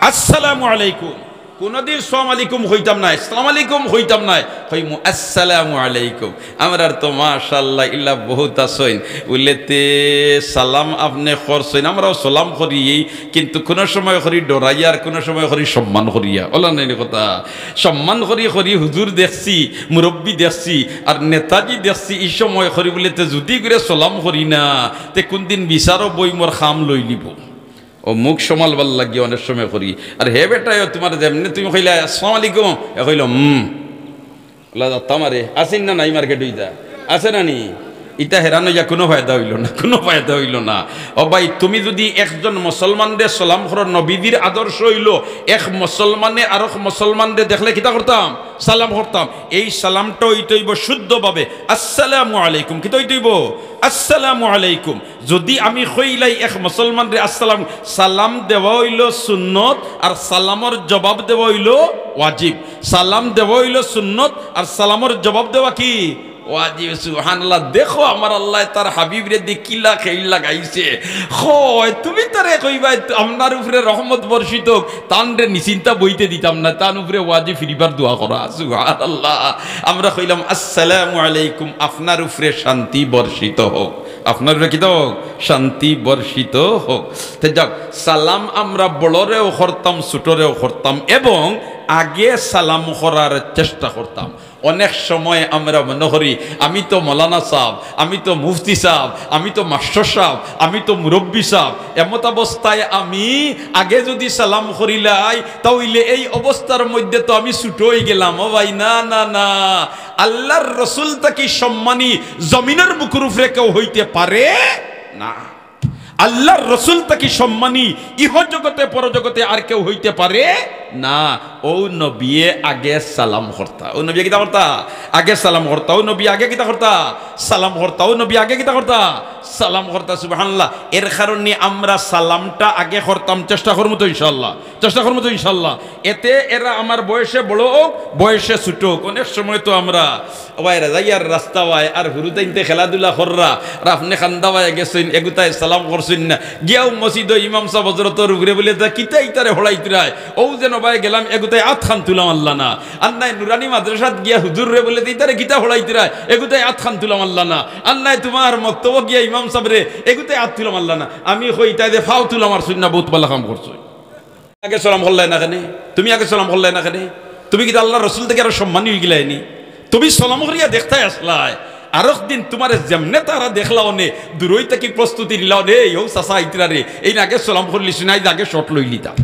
আসসালামু আলাইকুম।" কুনুদিন "সালামু আলাইকুম" কইতাম নায়, "আসসালামু আলাইকুম" কইতাম নায়, কইমু, "আসসালামু আলাইকুম।" আমরার তো মাশাআল্লাহ ইলা বউত আছইন, বুলে, "তে সালাম আপনে করছইন, আমরাও সালাম করি, কিন্তু কুনু সময় করি ডরাইয়া, আর কুনু সময় করি সম্মান করিয়া।" অলা নায়নি কথা? সম্মান করি করি হুজুর দেখছি, মুরব্বি দেখছি, আর নেতাজি দেখছি, ই সময় করি বুলে, "তে যুদি করি সালাম করি না, তে কুনদিন বিচারো বই মোর কাম লইলিবো।" অউ মুখ সামালবার লাগি অনেক সময় করি। আর হে বেটায়ও তুমার যেমনে তুমি কইলা, "আসসালামু আলাইকুম," হে কইলো, "হুম।" অলা যাত্তা মারে, আছইন না নাই মার্কেটো ইতা? আছে না নি? ইতা হেরান অইয়া কুনু ফায়দা অইলো না, কুনু ফায়দা অইলো না। ও ভাই, তুমি যুদি একজন মুসলমানরে সালাম করো, নবীজির আদর্শ অইলো, এক মুসলমানে আরক মুসলমানরে দেখলে কিতা করতাম? সালাম করতাম। এই সালামটা অইতে অইবো শুদ্ধভাবে, "আসসালামু আলাইকুম।" কিতা অইতে অইবো? "আসসালামু আলাইকুম।" যুদি আমি কইলাই এক মুসলমানরে আসসালাম, সালাম দেওয়া অইলো সুন্নত, আর সালামর জবাব দেওয়া অইলো ওয়াজিব। সালাম দেওয়া অইলো সুন্নত, আর সালামর জবাব দেওয়া কি? ওয়াজিব। সুবহানাল্লাহ। দেখো, আমার আল্লায় তার হাবিবরে দি কিলা খেইল লাগাইছে। কয়, তুমি তারে কইবায়, "আপনার উপরে রহমত বর্ষিত অউক," তানরে নিশ্চিন্তা বইতে দিতাম না, তান উপরে ওয়াজিব ফিরিবার দোয়া করা। সুবহানাল্লাহ। আমরা কইলাম, "আসসালামু আলাইকুম, আপনার উপরে শান্তি বর্ষিত অউক।" আপনার উপরে কিতা অউক? শান্তি বর্ষিত অউক। তে যাউক, সালাম আমরা বড়রেও করতাম, ছোটরেও করতাম এবং আগে সালাম করার চেষ্টা করতাম। অনেক সময় আমরা মনো করি, "আমি তো মৌলানা সাব, আমি তো মুফতি সাব, আমি তো মাস্টর সাব, আমি তো মুরব্বি সাব।" এমতাবস্থায় আমি আগে যুদি সালাম করিলাই, তা অইলে এই অবস্থার মধ্যে তো আমি ছোট অইগেলাম। ও ভাই, না, না, না। আল্লার রসুল থাকি সম্মানী জমিনর বুকুর উপরে কেউ অইতে পারে না। আল্লার রসুল থাকি সম্মানী ইহজগতে পরজগতে আর কেউ অইতে পারে না। অউ নবিয়ে আগে সালাম করতা। অউ নবিয়ে কিতা করতা? আগে সালাম করতা। অউ নবী আগে কিতা করতা? সালাম করতা। অউ নবী আগে কিতা করতা? সালাম করতা। সুবহানাল্লাহ। এর কারণে আমরা সালামটা আগে করতাম। চেষ্টা করমু তো ইনশাআল্লাহ। চেষ্টা করমু তো ইনশাআল্লাহ। এতে এরা আমার বয়সে বড় অউক, বয়সে ছোট অউক। অনেক সময় তো আমরা, ও ভাইরা, যাইয়ার রাস্তা অয়, আর হুরুতাইন্তে খেলাধুলা কররা, আর আপনে কান্দা অইয়া গেছইন, এগুতায় সালাম করছইন না। গিয়াউ মসজিদো ইমাম সাব হজরতর উপরে বুলে, "তা কিতা ইতারে হড়াইতরায়?" অউ যেন ভাই গেলাম, এগুতায় আতখান তুলা মারলা না। আর নায় নুরানি মাদ্রাসাত গিয়া হুজুররে বুলে, "তা ইতারে কিতা হড়াইতরায়?" এগুতায় আতখান তুলা মারলা না। আর নায় তুমার মক্তবো গিয়া ইমাম সাবরে, এগুতায় আত তুলা মারলা না। আমি কই, "ইতায় যে ফাও তুলা মারছইন না, বউত ভালা কাম করছইন।" আগে সালাম করলায় না কেনে? তুমি আগে সালাম করলায় না কেনে? তুমি কিতা আল্লার রসুল থাকি আরো সম্মানী অইগেলায় নি? তুমি সালাম করিয়া দেখতায় আছলায়, আরক দিন তুমারে যেমনে তারা দেখলা অনে, দূরই থাকি প্রস্তুতি নিলা অনে, "এই অউ চাচা আইতরা রে, এইন আগে সালাম করলিছইন, আইজ আগে shot লইলিতাম।"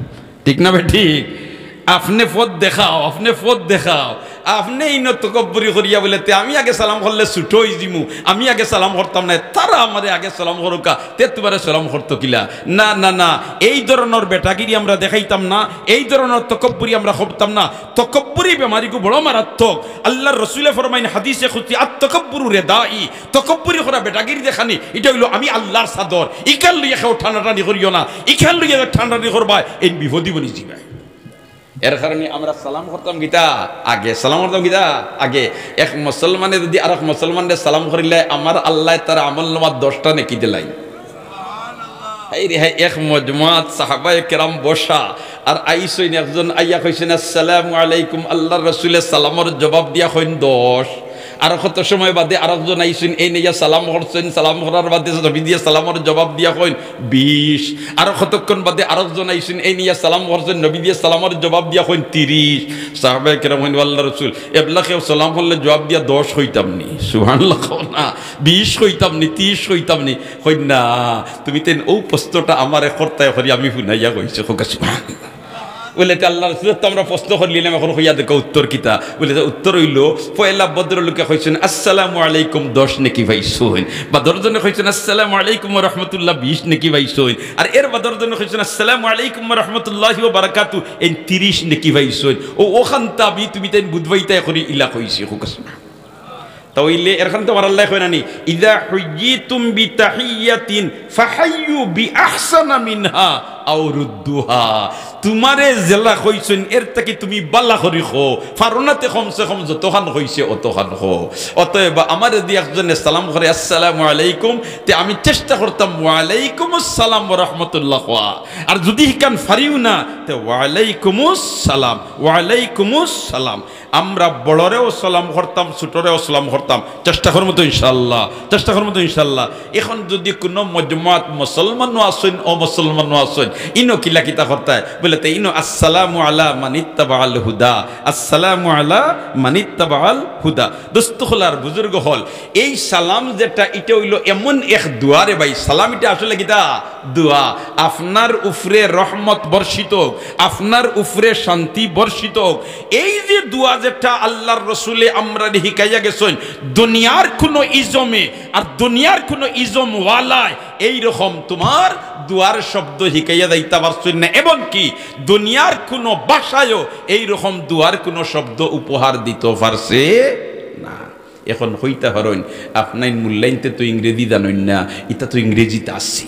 ঠিক না বেঠিক? আপনে পথ দেখাও, আপনে পথ দেখাও। আপনে ইনো তকব্বুরি করিয়া বুলে, "তে আমি আগে সালাম করলে ছোট অইযিমু, আমি আগে সালাম করতাম নায়, তারা আমারে আগে সালাম করউক্কা, তে তুমারে সালাম করতো কিলা?" না, না, না, এই ধরনর বেটাগিরি আমরা দেখাইতাম না, এই ধরনর তকব্বুরি আমরা করতাম না। তকব্বুরি বেমারিগু বড় মারাত্মক। আল্লার রসুলে ফরমাইন হাদিসে কুদসি, "আত-তাকাব্বুরু রিদাই।" তকব্বুরি করা, বেটাগিরি দেখানি, ইটা অইলো আমি আল্লার চাদর। ইখান লইয়া কেউ টানাটানি করিও না, ইখান লইয়া যে টানাটানি করবায়, এইন বিপদি বনি যিবায়। এর কারণে আমরা সালাম করতাম কিতা আগে, সালাম করতাম কিতা আগে। এক মুসলমানে যুদি আরক মুসলমানরে সালাম করিলায়, আমার আল্লায় তার আমলনামাত দশটা নেকি দিলাইন। হায়রে হায়, এক মজমাত সাহাবায়ে কেরাম বসা, আর আইছইন একজন আইয়া কইছইন, "আসসালামু আলাইকুম।" আল্লার রসুলে সালামর জবাব দিয়া কইন দশ, আরো কত সময় বাদে আরকজন আইছইন, এইন আইয়া সালাম করছইন, সালাম করার বাদে নবীজিয়ে সালামর জবাব দিয়া কইন, বিশ। আরো কতক্ষণ বাদে আরকজন আইছইন, এইন আইয়া সালাম করছইন, নবীজিয়ে সালামর জবাব দিয়া কইন, তিরিশ। সাহাবায়ে কেরাম কইন, "ও আল্লাহর রাসূল, এবলা কেউ সালাম করলে জবাব দিয়া দশ কইতাম নি?" সুবহানাল্লাহ কও না। "বিশ কইতাম নি, তিরিশ কইতাম নি?" কইন, "না, তুমি তাইন অউ প্রশ্নটা আমারে করতায় করি আমি হুনাইয়া কইছি।" কউক্কা সুবহানাল্লাহ। বলে, "তে আল্লাহর রাসূল, তো আমরা প্রশ্ন করিলিলাম, এখন কইয়া দেখো উত্তর কিতা?" বলে, "তে উত্তর অইলো, পয়লা ভদ্রলোকে কইছইন, 'আসসালামু আলাইকুম', দশ নেকি পাইছইন, বাদর জনে কইছইন, 'আসসালামু আলাইকুম ওয়া রাহমাতুল্লাহ', বিশ নেকি পাইছইন, আর এর বাদর জনে কইছইন, 'আসসালামু আলাইকুম ওয়া রাহমাতুল্লাহি ওয়া বারাকাতু', এইন তিরিশ নেকি পাইছইন। অউ অখানতা আমি তুমি তাইন বুঝবাইতায় করি ইলা কইছি।" কউক্কা সুবহানাল্লাহ। তা অইলে এরখান তো আমার আল্লায় কইরা নি, "ইযা হুয়্যিতুম বিতাহিয়্যাতিন ফাহাইয়ু বিআহসানা মিনহা আও রুদ্দুহা।" তুমারে যেলা কইছইন, এর থাকি তুমি বালা করি কও, পারো না তে কমসে কম যতখান কইছে অতখান কও। অতএব আমারে যুদি একজনে সালাম করে, "আসসালামু আলাইকুম", তে আমি চেষ্টা করতাম, "ওয়ালাইকুমুস সালাম ওয়া রাহমাতুল্লাহ" কওয়া। আর যুদি হিখান পারিও না, তে "ওয়ালাইকুমুস সালাম, ওয়ালাইকুমুস সালাম।" আমরা বড়রেও সালাম করতাম, ছোটরেও সালাম করতাম। চেষ্টা করমু তো ইনশাআল্লাহ, চেষ্টা করমু তো ইনশাআল্লাহ। এখন যুদি কুনু মজমাত মুসলমানও আছইন, অমুসলমানও আছইন, ইনো কিলা কিতা করতায়? বলে, "তে ইনো আসসালামু আলা মানিত্তাবাআল হুদা, আসসালামু আলা মানিত্তাবাআল হুদা।" দোস্ত অকল আর বুজুর্গ অকল, এই সালাম যেটা, ইটা অইলো এমন এক দোয়া রে ভাই, সালাম ইটা আসলে কিতা? দোয়া। আপনার উপরে রহমত বর্ষিত হোক, আপনার উপরে শান্তি বর্ষিত হোক। এই যে দোয়া যেটা আল্লাহর রসুলে আমরারে হিকাইয়া গেছইন, দুনিয়ার কুনু ইজমে আর দুনিয়ার কুনু ইজমওয়ালায় এইরকম তুমার দোয়ার শব্দ হিকাইয়া যাইতা পারছইন না, এবং কি দুনিয়ার কুনু ভাষায়ও এইরকম দোয়ার কুনু শব্দ উপহার দিতো পারছে না। এখন কইতা পারইন, "আপনাইন মুল্লাইন্তে তো ইংরেজি জানইন না, ইতা তো ইংরেজিত আছে।"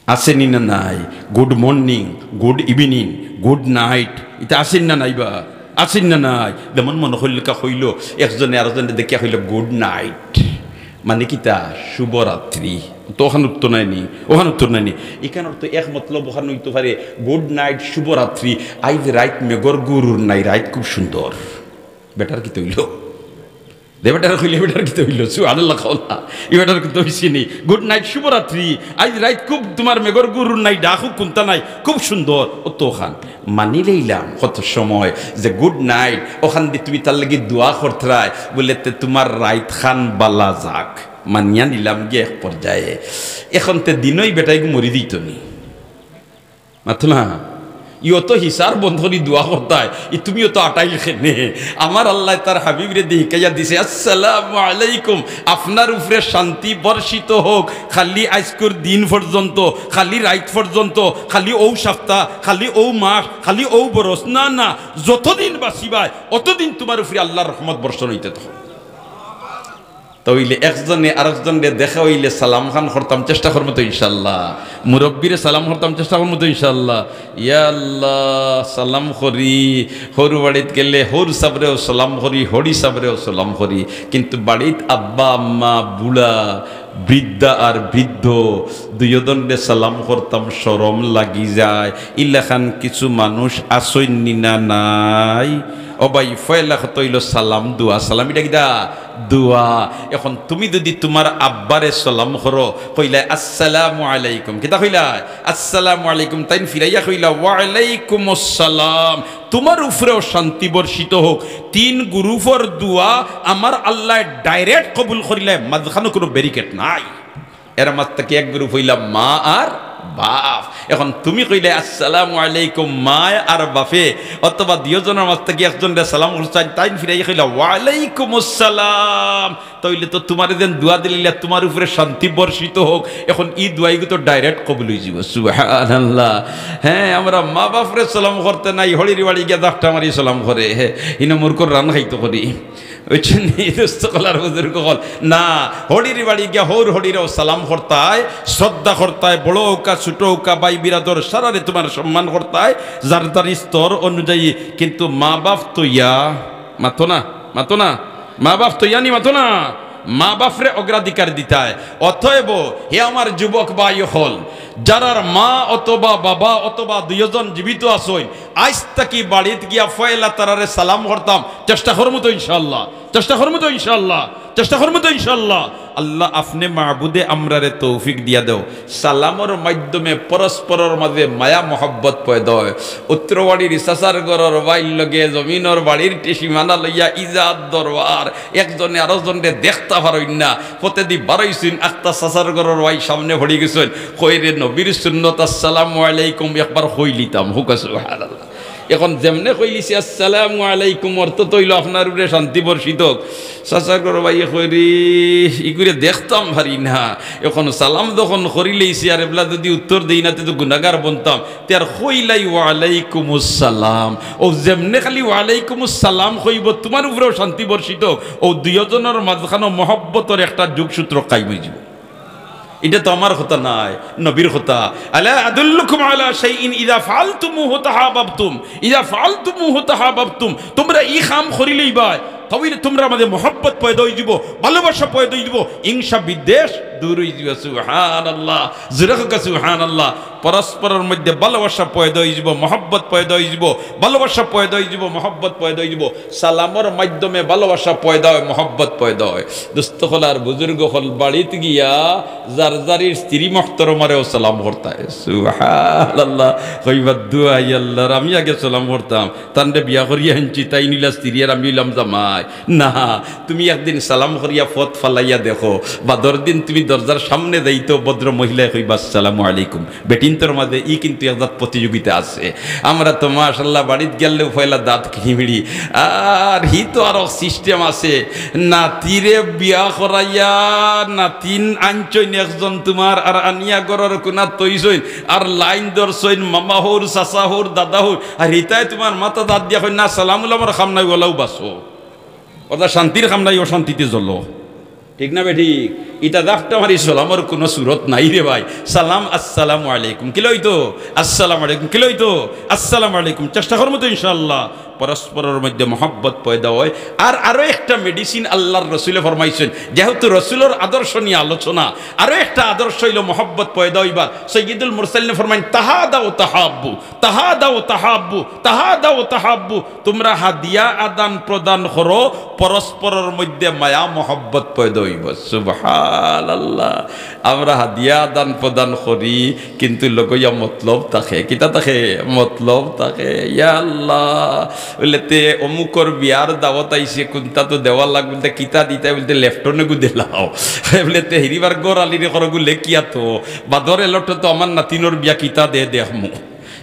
আছে নি না নাই? Good morning, good evening, good night, ইতা আছে নি না নাই বা? আছে নি না নাই? যেমন মনো করিল কা কইলো, একজনে আরকজনরে দেখিয়া কইলো, "Good night।" মানে কিতা? শুভরাত্রি। তো অখান উত্তর নাই নি? অখান উত্তর নাই নি? ইখান অর্থ এক মতলব অখান অইতো পারে, "Good night, শুভরাত্রি, আইজ রাইত মেঘর গুরুর নাই, রাইত খুব সুন্দর।" বেটার কিতা অইলো? দে বেটার কইলে, বেটার কিতা অইলো? সুবহানাল্লাহ কও না। ই বেটার কিতা অইছে নি? "Good night, শুভরাত্রি। আইজ রাইত খুব তুমার মেঘর গুরুর নাই, ডাকও কুন্তা নাই, খুব সুন্দর।" অতখান মানি লইলাম কত সময় যে good night, অখান দি তুমি তার লাগি দোয়া করতরায়, বলে, "তে তুমার রাইতখান বালা যাক।" মানিয়া নিলাম গিয়া এক পর্যায়ে। এখন তে দিনই বেটাইগু মরি দিতো নি। মাতো না, ইও তো হিসার বন্ধ করি দোয়া করতায়, ই তুমিও তো আটাইল কেনে। আমার আল্লায় তার হাবিবরে দি হিকাইয়া দিছে, "আসসালামু আলাইকুম, আপনার উপরে শান্তি বর্ষিত হোক, খালি আইজকুর দিন পর্যন্ত, খালি রাইত পর্যন্ত, খালি অউ সাপ্তা, খালি অউ মাস, খালি অউ বরস, না, না, যতদিন বাঁচিবায়, অতদিন তুমার উপরে আল্লার রহমত বর্ষণ অইতে থাকউক।" তা অইলে একজনে আরকজনরে দেখা অইলে সালাম খান করতাম, চেষ্টা করমু তো ইনশাআল্লাহ। মুরব্বিরে সালাম করতাম, চেষ্টা করমু তো ইনশাআল্লাহ। ইয়া আল্লাহ, সালাম করি, হউর বাড়িত গেলে হউর সাবরেও সালাম করি, হড়ি সাবরেও সালাম করি, কিন্তু বাড়িত আব্বা আম্মা, বুড়া, বৃদ্ধা আর বৃদ্ধ, দুইওজনরে সালাম করতাম, শরম লাগি যায়। ইলাখান কিছু মানুষ আছইন নি না নাই? ও ভাই, পয়লা কথা অইলো সালাম দোয়া। সালাম ইটা কিতা? দোয়া। এখন তুমি যুদি তুমার আব্বারে সালাম করো, কইলায়, "আসসালামু আলাইকুম।" কিতা কইলায়? "আসসালামু আলাইকুম।" তাইন ফিরাইয়া কইলা, "ওয়ালাইকুমুস সালাম।" তুমার উপরেও শান্তি বর্ষিত হোক। তিন গ্রুপর দোয়া আমার আল্লায় direct কবুল করিলায়, মাঝখানো কুনু ব্যারিকেড নাই। এর মাঝ থাকি এক গ্রুপ অইলা মা আর বাপ। এখন তুমি কইলায়, "আসসালামু আলাইকুম", মায় আর বাপে, অথবা দুইওজনর মাঝ থাকি একজনরে সালাম করছাইন, তাইন ফিরাইয়া কইলা, "ওয়ালাইকুমুস সালাম।" তা অইলে তো তুমারে যেন দোয়া দিলাইলা, "তুমার উপরে শান্তি বর্ষিত হোক।" এখন ই দোয়াইগু তো direct কবুল অইযিবো। সুবহানাল্লাহ। হ্যাঁ, আমরা মা বাপরে সালাম করতে নাই, হড়ির বাড়ি গিয়া ধাক্কা মারি সালাম করে। হ্যাঁ, ইনো মুরগর রান খাইতো করি। বুঝছইন নি? দোস্ত অকল আর বুজুর্গ অকল। না, হড়ির বাড়ি গিয়া হউর হড়িরেও সালাম করতায়, শ্রদ্ধা করতায়, বড় অউক্কা, ছোট অউক্কা, ভাই বিরাদর, সারারে তুমার সম্মান করতায়, যার যার স্তর অনুযায়ী। কিন্তু মা বাপ তো ইয়া, মাতো না, মাতো না, মা বাপ তো ইয়া নি, মাতো না, মা বাপরে অগ্রাধিকার দিতায়। অতএব, হে আমার যুবক ভাই অকল, যারার মা অথবা বাবা অথবা দুইজন জীবিত আছইন, আইজ থাকি বাড়িত গিয়া পয়লা তারারে সালাম করতাম। চেষ্টা করমু তো ইনশাআল্লাহ, চেষ্টা করমু তো ইনশাআল্লাহ, চেষ্টা করমু তো ইনশাআল্লাহ। আল্লাহ, আপনে মাবুদে আমরারে তৌফিক দিয়া দেও। সালামর মাধ্যমে পরস্পরর মাঝে মায়া মহব্বত পয়দা অয়। উত্তরবাড়ির চাচার ঘরর ভাইর লগে জমিনর বাড়ির টি-, সীমানা লইয়া ইজাত দরবার, একজনে আরোজনরে দেখতা পারইন না। পথেদি বারইছইন, আখতা চাচার ঘরর ভাই সামনে পড়ি গেছইন। কইরে, নবীর সুন্নত, "আসসালামু আলাইকুম একবার কইলিতাম।" হুকা সুবহানাল্লাহ। এখন যেমনে কইলিছি, "আসসালামু আলাইকুম", অর্থ তো অইলো, "আপনার উপরে শান্তি বর্ষিত হোক।" চাচার ঘরর ভাইয়ে কইরে, "ইগুরে দেখতাম পারি না, এখন সালাম যখন করিলাইছি, আর এবলা যদি উত্তর দেই না, তে তো গুনাগার বনতাম।" তে আর কইলাই, "ওয়ালাইকুমুস সালাম।" ও যেমনে খালি "ওয়ালাইকুমুস সালাম" কইবো, "তুমার উপরেও শান্তি বর্ষিত হোক", ও দুইজনর মাঝখানো মহব্বতর একটা যোগসূত্র কায়েম অইযিবো। ইটা তো আমার কথা নায়, নবীর কথা। "আলা আদুল্লুকুম আলা শাইইন ইযা ফাআলতুমুহু তাহাবাবতুম, ইযা ফাআলতুমুহু তাহাবাবতুম।" তুমরা ই কাম করিলাইবায়, তাইলে তুমরার মাঝে মহব্বত পয়দা অইযিবো, ভালোবাসা পয়দা অইযিবো, হিংসা বিদ্বেষ দূর অইযিবো। সুবহানাল্লাহ, জোরে কউক্কা সুবহানাল্লাহ। পরস্পরর মধ্যে ভালোবাসা পয়দা অইযিবো, মহব্বত পয়দা অইযিবো, ভালোবাসা পয়দা অইযিবো, মহব্বত পয়দা অইযিবো। সালামর মাধ্যমে ভালোবাসা পয়দা অয়, মহব্বত পয়দা অয়। দোস্ত অকল আর বুজুর্গ অকল, বাড়িত গিয়া যার যারির স্ত্রী মহতরমারেও সালাম করতায়। সুবহানাল্লাহ। কইবা, "দোহাই আল্লাহর, আমি আগে সালাম করতাম, তানরে বিয়া করিয়া আনছি, তাইন অইলা স্ত্রী আর আমি অইলাম জামাই।" না, তুমি একদিন সালাম করিয়া পথ ফালাইয়া দেখো, বাদর দিন তুমি দরজার সামনে যাইতো, ভদ্র মহিলায় কইবা, "আসসালামু আলাইকুম।" বেটিন্তর মাঝে ই কিন্তু এক জাত প্রতিযোগিতা আছে। আমরা তো মাশাআল্লাহ বাড়িত গেলেও পয়লা দাঁত কিড়িমিড়ি। আর হি তো আরো system আছে, নাতিরে বিয়া করাইয়া নাতিন আনছইন একজন তুমার, আর আনিয়া ঘরর কুনাত থইছইন, আর লাইন ধরছইন মামা হউর, চাচা হউর, দাদা হউর, আর হিতায় তুমার মাথাত আত দিয়া কইন, "না, সালাম উলামর কাম নাই, ওলাও বাঁচো।" অর্থাৎ শান্তির কাম নাই, অশান্তিতে জ্বলো। ঠিক না বেঠিক? ইতা দাফটা মারি সালামর কুনু সুরত নাই রে ভাই। সালাম, "আসসালামু আলাইকুম।" কিলা অইতো? "আসসালামু আলাইকুম।" কিলা অইতো? "আসসালামু আলাইকুম।" চেষ্টা করমু তো ইনশাআল্লাহ। পরস্পরর মধ্যে মহব্বত পয়দা অয়। আর আরো একটা medicine আল্লাহর রসুলে ফরমাইছইন, যেহেতু রসুলর আদর্শ নিয়া আলোচনা, আরো একটা আদর্শ অইলো মহব্বত পয়দা অইবার। সৈয়দুল মুরসালিনে ফরমাইন, "তাহাদাউ তাহাব্বু, তাহাদাউ তাহাব্বু, তাহাদাউ তাহাব্বু।" তুমরা হাদিয়া আদান প্রদান করো, পরস্পরর মধ্যে মায়া মহব্বত পয়দা অইবো। সুবহানাল্লাহ। আমরা হাদিয়া আদান প্রদান করি, কিন্তু লগইয়া মতলব থাকে। কিতা থাকে? মতলব থাকে। ইয়া আল্লাহ, বুলে তে অমুকর বিয়ার দাওয়াত আইছে, কুনতা তো দেওয়া লাগবো, তে কিতা দিতায়? বুলে তে লেফটনেগু দিলাও। বুলে তে হিরিবার ঘর আলিরে করগু লেখিয়া তো, বাদর এলটো তো আমার নাতিনর বিয়া, কিতা দে দেখমু।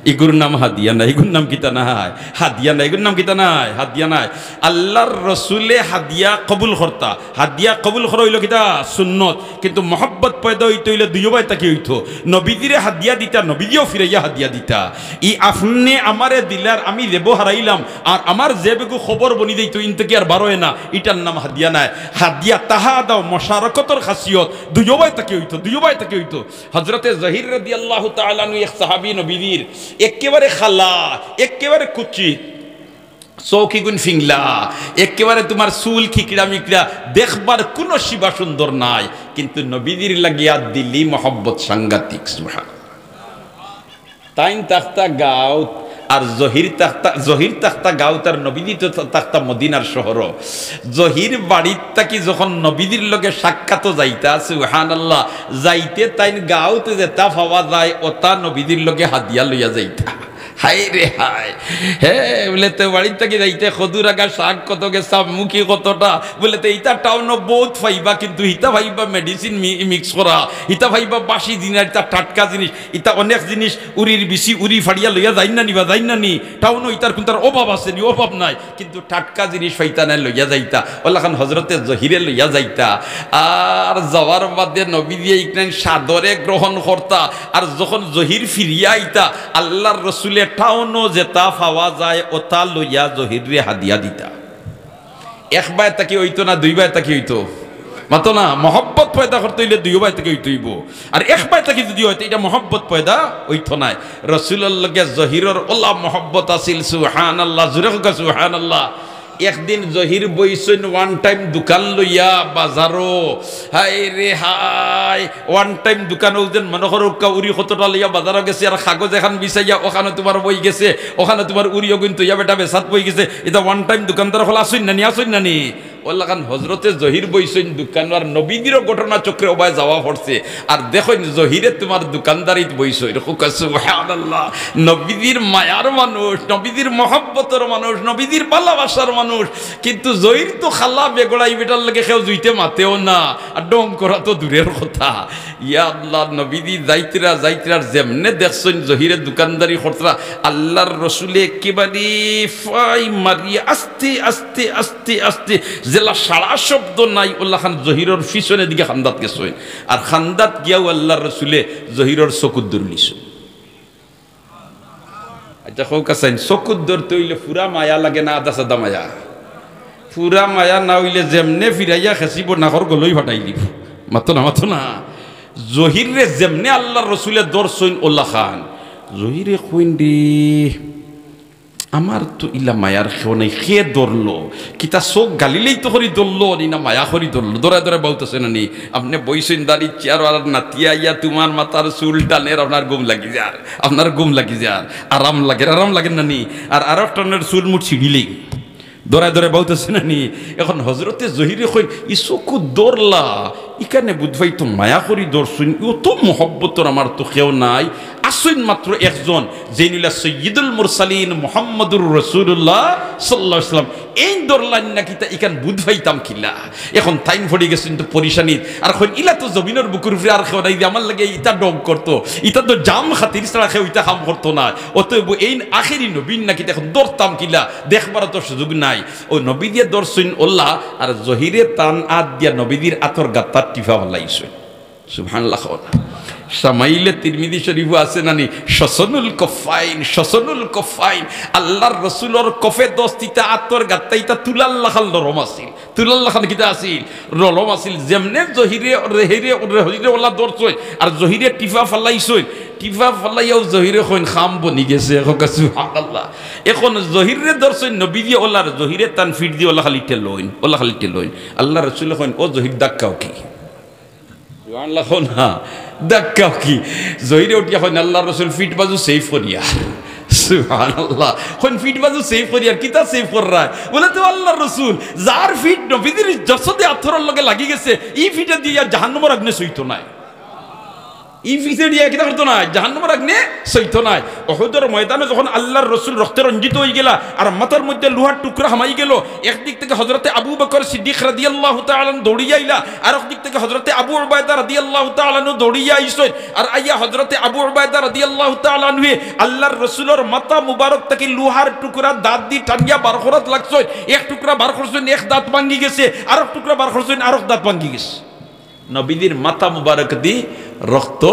ইগুর নাম হাদিয়া নায়, ইগুর নাম কিতা নায়? হাদিয়া নায়, ইগুর নাম কিতা নায়? হাদিয়া নায়। আল্লাহর রসুলে হাদিয়া কবুল করতা, হাদিয়া কবুল করা অইলো কিতা? সুন্নত। কিন্তু মহব্বত পয়দা অইতো অইলে দুইওবায় থাকি অইতো। নবীজিরে হাদিয়া দিতা, নবীজিও ফিরাইয়া হাদিয়া দিতা। ই আপনে আমারে দিলার, আমি যেবো হারাইলাম, আর আমার যে বেগু খবর বনি যাইতো, ইন থাকি আর বারয় না, ইটার নাম হাদিয়া নায়। হাদিয়া তাহাদাও মুশারাকতর খাসিয়ত, দুইওবায় থাকি অইতো, দুইওবায় থাকি অইতো। হজরতে জহির রাদিয়াল্লাহু তাআলা আনহু এক সাহাবী নবীজির, একেবারে কালা, একেবারে কুচিত, চউখ ইগুন ফিংলা, একেবারে তুমার চুল খিকড়া মিকড়া, দেখবার কুনু শিবা সুন্দর নাই, কিন্তু নবীজির লাগিয়া দিলি মহব্বত সাংঘাতিক। সুবহান। তাইন থাকতা গাউত, আর জহির থাকতা, জহির থাকতা গাউত, আর নবীজি তো থাকতা মদিনার শহরো। জহির বাড়িত থাকি যখন নবীজির লগে সাক্ষাতো যাইতা, সুবহানাল্লাহ, যাইতে তাইন গাউত যেতা পাওয়া যায়, ওতা নবীজির লগে হাদিয়া লইয়া যাইতা। হায় রে হায়। হে, বুলে তে বাড়িত থাকি যাইতে কদুর আগা শাক কত গেছা, মুখি কতটা, বুলে তে ইতা টাউনো বউত পাইবা, কিন্তু ইতা পাইবা medicine মি-, mix করা, ইতা পাইবা বাসি জিনিস, ইতা টাটকা জিনিস, ইতা অনেক জিনিস উরির বিচি উরি ফাড়িয়া লইয়া যাইন না নি বা যাইন না নি, টাউনো ইতার কুনতার অভাব আছে নি? অভাব নাই। কিন্তু টাটকা জিনিস পাইতা নায়, লইয়া যাইতা। অলাখান হজরতে জহিরে লইয়া যাইতা। আর যাওয়ার বাদে নবীজিয়ে ইকনাইন সাদরে গ্রহণ করতা। আর যখন জহির ফিরিয়া আইতা, আল্লাহর রসুলে টাউনো যেতা পাওয়া যায়, ওতা লইয়া জহিররে হাদিয়া দিতা। একবায় থাকি অইতো না, দুইবায় থাকি অইতো? মাতো না, মহব্বত পয়দা করতে অইলে দুইওবায় থাকি অইতো অইবো। আর একবায় থাকি যুদি অয়, তে ইটা মহব্বত পয়দা অইতো নায়। রসুলর লগে জহিরর ওলা মহব্বত আছিল, সুবহানাল্লাহ, জোরে কউক্কা সুবহানাল্লাহ। একদিন জহির বইছইন ওয়ান টাইম দোকান লইয়া বাজারো। হায় রে হায়, ওয়ান টাইম দোকান অউ যেন মনো করউক্কা উরি কতটা লইয়া বাজারো গেছে, আর কাগজ এখান বিছাইয়া অখানো তুমার বই গেছে, অখানো তুমার উরি অগুইন থইয়া বেটা বেসাত বই গেছে। ইতা ওয়ান টাইম দোকানদার অকল আছইন না নি, আছইন না নি? অলাখান হজরতে জহির বইছইন দোকানো, আর নবীজিরও ঘটনা চক্রে অবায় যাওয়া পড়ছে। আর দেখইন জহিরে তুমার দোকানদারিত বইছইন। কউক্কা সুবহানাল্লাহ। নবীজির মায়ার মানুষ, নবীজির মহব্বতর মানুষ, নবীজির ভালোবাসার মানুষ। কিন্তু জহির তো খালা বেগড়া, ই বেটার লগে কেউ জুইতে মাতেও না, আর ঢং করা তো দূরের কথা। ইয়া আল্লাহ, নবীজি যাইতরা, যাইতরা, আর যেমনে দেখছইন জহিরে দোকানদারি করতরা, আল্লার রসুলে একেবারে ফাই মারিয়া আস্তে আস্তে আস্তে আস্তে, যেলা সারা শব্দ নাই, অলাখান জহিরর পিছনে দিকে কান্দাত গেছইন। আর কান্দাত গিয়াউ আল্লার রসুলে জহিরর চকুত ধরলিছইন। আচ্ছা, কউক্কা চাইন, চকুত ধরতে অইলে পুরা মায়া লাগে না আধা সাদা মায়া? পুরা মায়া না অইলে যেমনে ফিরাইয়া খেছিব, নাকর গলই ফাটাই দিব। মাতো না, মাতো না। জহিররে যেমনে আল্লার রসুলে ধরছইন অলাখান, জহিরে কইন রে, আমার তো ইলা মায়ার কেউ নাই, কে ধরলো? কিতা চউখ গালিলেই তো করি ধরলো, নি না মায়া করি ধরলো? ধরায় ধরায় বউত আছে না নি? আপনে বইছইন দাড়ি চেয়ার আর নাতিয়া আইয়া তুমার মাথার চুল টানের, আপনার ঘুম লাগি যার, আপনার ঘুম লাগি যার, আরাম লাগের, আরাম লাগের না নি? আর আরক টানের চুল মুঠ ছিড়িলেই ধরায় ধরায় বউত আছে না নি? এখন হজরতে জহিরে কইন, ই চকুত ধরলা, ইখানে বুধ ভাই তো মায়া করি ধরছইন, অত মহব্বতর আমার তো কেউ নাই, আছইন মাত্র একজন, যেইন অইলা সৈয়দুল মুরসালিন মুহাম্মাদুর রাসূলুল্লাহ সাল্লাল্লাহু আলাইহি ওয়াসাল্লাম। এইন ধরলাইন না কিতা, ইখান বুধ পাইতাম কিলা? এখন তাইন পড়ি গেছইন তো পরিশানিত। আর কইন, ইলা তো জমিনর বুকুর উপরে আর কেউ নাই যে আমার লগে ইতা ঢং করতো, ইতা তো জাম খাতির ছাড়া কেউ ইতা কাম করতো না। অতএব এইন আখেরি নবীন না কিতা, এখন ধরতাম কিলা, দেখবার তো সুযোগ নাই। অউ নবীজিয়ে ধরছইন অলা, আর জহিরে তান আত দিয়া নবীজির আতর গাত্তাত টিফা ফালাইছইন। সুবহানাল্লাহ কও না। শামাইলে তিরমিজি শরীফো আছে না নি, শসনুল কফাইন, শসনুল কফাইন। আল্লার রসুলর কফে দস্তিতা আতর গাত্তাইতা তুলার লাখান নরম আছিল। তুলার লাখান কিতা আছিল? নরম আছিল। যেমনে জহিরে, রেহিরে, রেহিরে অলা ধরছইন, আর জহিরে টিফা ফালাইছইন। টিফা ফালাইয়াউ জহিরে কইন, কাম বনি গেছে। কউক্কা সুবহানাল্লাহ। এখন জহিররে ধরছইন নবীজিয়ে অলার, জহিরে তান ফিট দি অলা খালি ঠেলইন, অলা খালি ঠেলইন। আল্লার রসুলে কইন, ও জহির, ধাক্কাও কি? সুবহানাল্লাহ কও না। ধাক্কাও কি? জহিরে উঠিয়া কইন, আল্লার রসুল, ফিট বাজু সেভ করিয়ার। সুবহানাল্লাহ। কইন, ফিট বাজু সেভ করিয়ার, কিতা সেভ কররায়? বলে, তো আল্লার রসুল, যার ফিট নবীজির জসদে আতরর লগে লাগি গেছে, ই ফিটে দিয়া জাহান্নামর আগুনে ছইতো নায়। ই ফিটে দিয়া কিতা করতো নায়? জাহান্নামর আগুনে ছইতো নায়। উহুদর ময়দানো যখন আল্লার রসুল রক্তে রঞ্জিত অইগেলা, আর মাথার মধ্যে লোহার টুকরা হামাই গেলো, একদিক থাকি হজরতে আবু বকর সিদ্দিক রাদিয়াল্লাহু তাআলা আনহু দৌড়িয়া আইলা, আরক দিক থাকি হজরতে আবু উবায়দা রাদিয়াল্লাহু তাআলা আনহু দৌড়িয়া আইছইন। আর আইয়া হজরতে আবু উবায়দা রাদিয়াল্লাহু তাআলা আনহুয়ে আল্লার রসুলর মাথা মুবারক থাকি লোহার টুকরা দাঁত দি টানিয়া বার করাত লাগছইন। এক টুকরা বার করছইন, এক দাঁত ভাঙ্গি গেছে, আরক টুকরা বার করছইন, আরক দাঁত ভাঙ্গি গেছে। নবীজির মাথা মুবারক দি রক্ত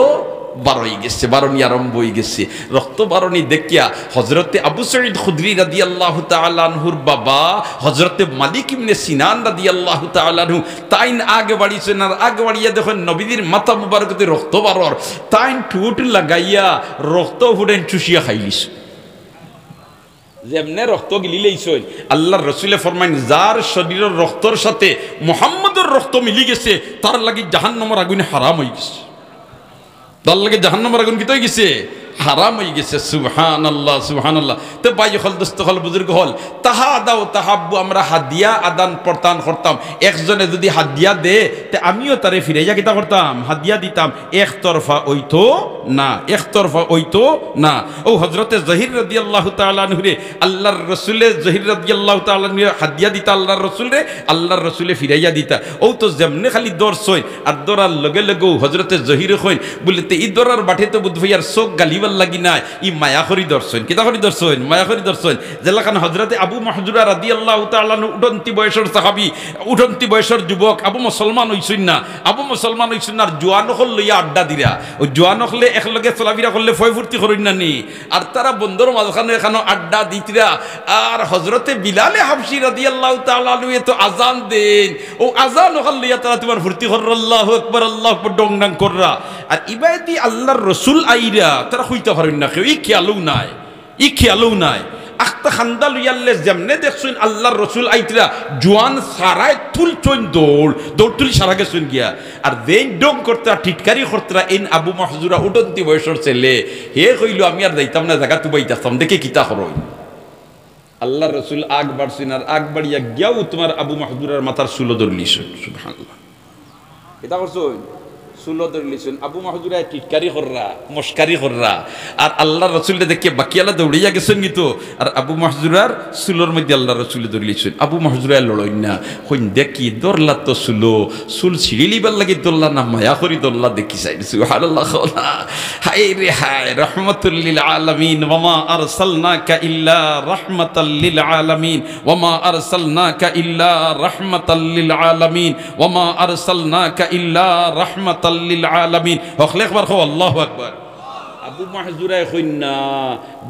বারই গেছে, বারনি আরম্ভ অই গেছে। রক্ত বারনি দেখিয়া হজরতে আবু সাঈদ খুদরি রাদিয়াল্লাহু তাআলা আনহুর বাবা হজরতে মালিক ইবনে সিনান রাদিয়াল্লাহু তাআলা আনহু, তাইন আগে বাড়িছইন, আর আগে বাড়িয়া দেখইন নবীজির মাথা মুবারক দি রক্ত বারর, তাইন ঠুট লাগাইয়া রক্ত ফুডেন চুষিয়া খাইলিছইন। যেমনে রক্ত গিলিলাইছইন, আল্লার রসুলে ফরমাইন, যার শরীরর রক্তর সাথে মুহাম্মদর রক্ত মিলি গেছে, তার লাগি জাহান্নামর আগুন হারাম অই গেছে। তার লাগি জাহান্নামর আগুন কিতা অই গেছে? হারাম অই গেছে। সুবহানাল্লাহ, সুবহানাল্লাহ। তে ভাই অকল, দোস্ত অকল, বুজুর্গ অকল, তাহাদাউ তাহাব্বু, আমরা হাদিয়া আদান প্রদান করতাম। একজনে যুদি হাদিয়া দে, তে আমিও তারে ফিরাইয়া কিতা করতাম? হাদিয়া দিতাম। একতরফা অইতো না, একতরফা অইতো না। অউ হজরতে জহির রাদিয়াল্লাহু তাআলা আনহুরে আল্লার রসুলে, জহির রাদিয়াল্লাহু তাআলা আনহুরে হাদিয়া দিতা আল্লার রসুলরে, আল্লার রসুলে ফিরাইয়া দিতা। অউ তো যেমনে খালি ধরছইন, আর ধরার লগে লগেউ হজরতে জহিরে কইন, বুলে, তে ই ধরার বাটে তো বুধ ভাইয়ার চউখ গালিবার লাগি নায়, ই মায়া করি ধরছইন। কিতা করি ধরছইন? মায়া করি ধরছইন। যেলাখান হজরতে আবু মাহজুরা রাদিয়াল্লাহু তাআলা আনহু উঠন্তি বয়সর সাহাবী, উঠন্তি বয়সর যুবক, আবু মুসলমান অইছইন না, আবু মুসলমান অইছইন না, আর জোয়ান অকল লইয়া আড্ডা দিরা। অউ জোয়ান অকলে একলগে চলাফিরা করলে ফয় ফুর্তি করইন না নি? আর তারা বন্দর মাঝখানো এখানো আড্ডা দিতরা। আর হজরতে বিলালে হাবশি রাদিয়াল্লাহু তাআলা আনহুয়ে তো আজান দেইন, অউ আজান অখান লইয়া তারা তুমার ফুর্তি কররা, আল্লাহু আকবার, আল্লাহু আকবার, ডং ডং কররা। আর ইবায়দি আল্লার রসুল আইরা, তারা কইতা পারইন না কেউ, ই খেয়ালও নাই। ই খেয়ালও নাই। আখতা খান্দা লইয়ারলে যেমনে দেখছইন আল্লার রসুল আইতরা, জোয়ান সারায় তুলছইন দৌড়, দৌড় তুলি সারা গেছইন গিয়া। আর যেইন ঢং করতরা, টিটকারি করতরা, এইন আবু মাহজুরা উঠন্তি বয়সর ছেলে, হে কইলো, "আমি আর যাইতাম না, জাগাত উবাই থাকতাম, দেখি কিতা করইন।" আল্লার রসুল আগ বাড়ছইন, আর আগ বাড়িয়া গিয়াউ তুমার আবু মাহজুরার মাথার চুলো ধরলিছইন। সুবহানাল্লাহ। কিতা করছইন? চুলো ধরলিছইন। আবু মাহজুরায় টিটকারি কররা, মস্কারি কররা। আর আল্লার রসুলরে দেখিয়া বাকিআলা দৌড়াইয়া গেছইন গি তো। আর আবু মাহজুরার চুলোর মধ্যে আল্লার রসুলে ধরলিছইন। আবু মাহজুরায় লড়ইন না। কইন, "দেখি, ধরলা তো চুলো, চুল ছিড়িলিবার লাগি ধরলা না মায়া করি ধরলা, দেখি চাই।" সুবহানাল্লাহ কও না। হায় রে হায়, রহমাতুল লিল আলামিন, ওয়া মা আরসালনাকা ইল্লা রাহমাতাল লিল আলামিন। ওয়া মা আরসালনাকা ইল্লা রাহমাতাল লিল আলামিন, ওয়া মা আরসালনাকা ইল্লা রাহমাতাল লিল আলামিন। হকলে একবার কও, "আল্লাহু আকবার।" আবু মাহজুরায় কইন না,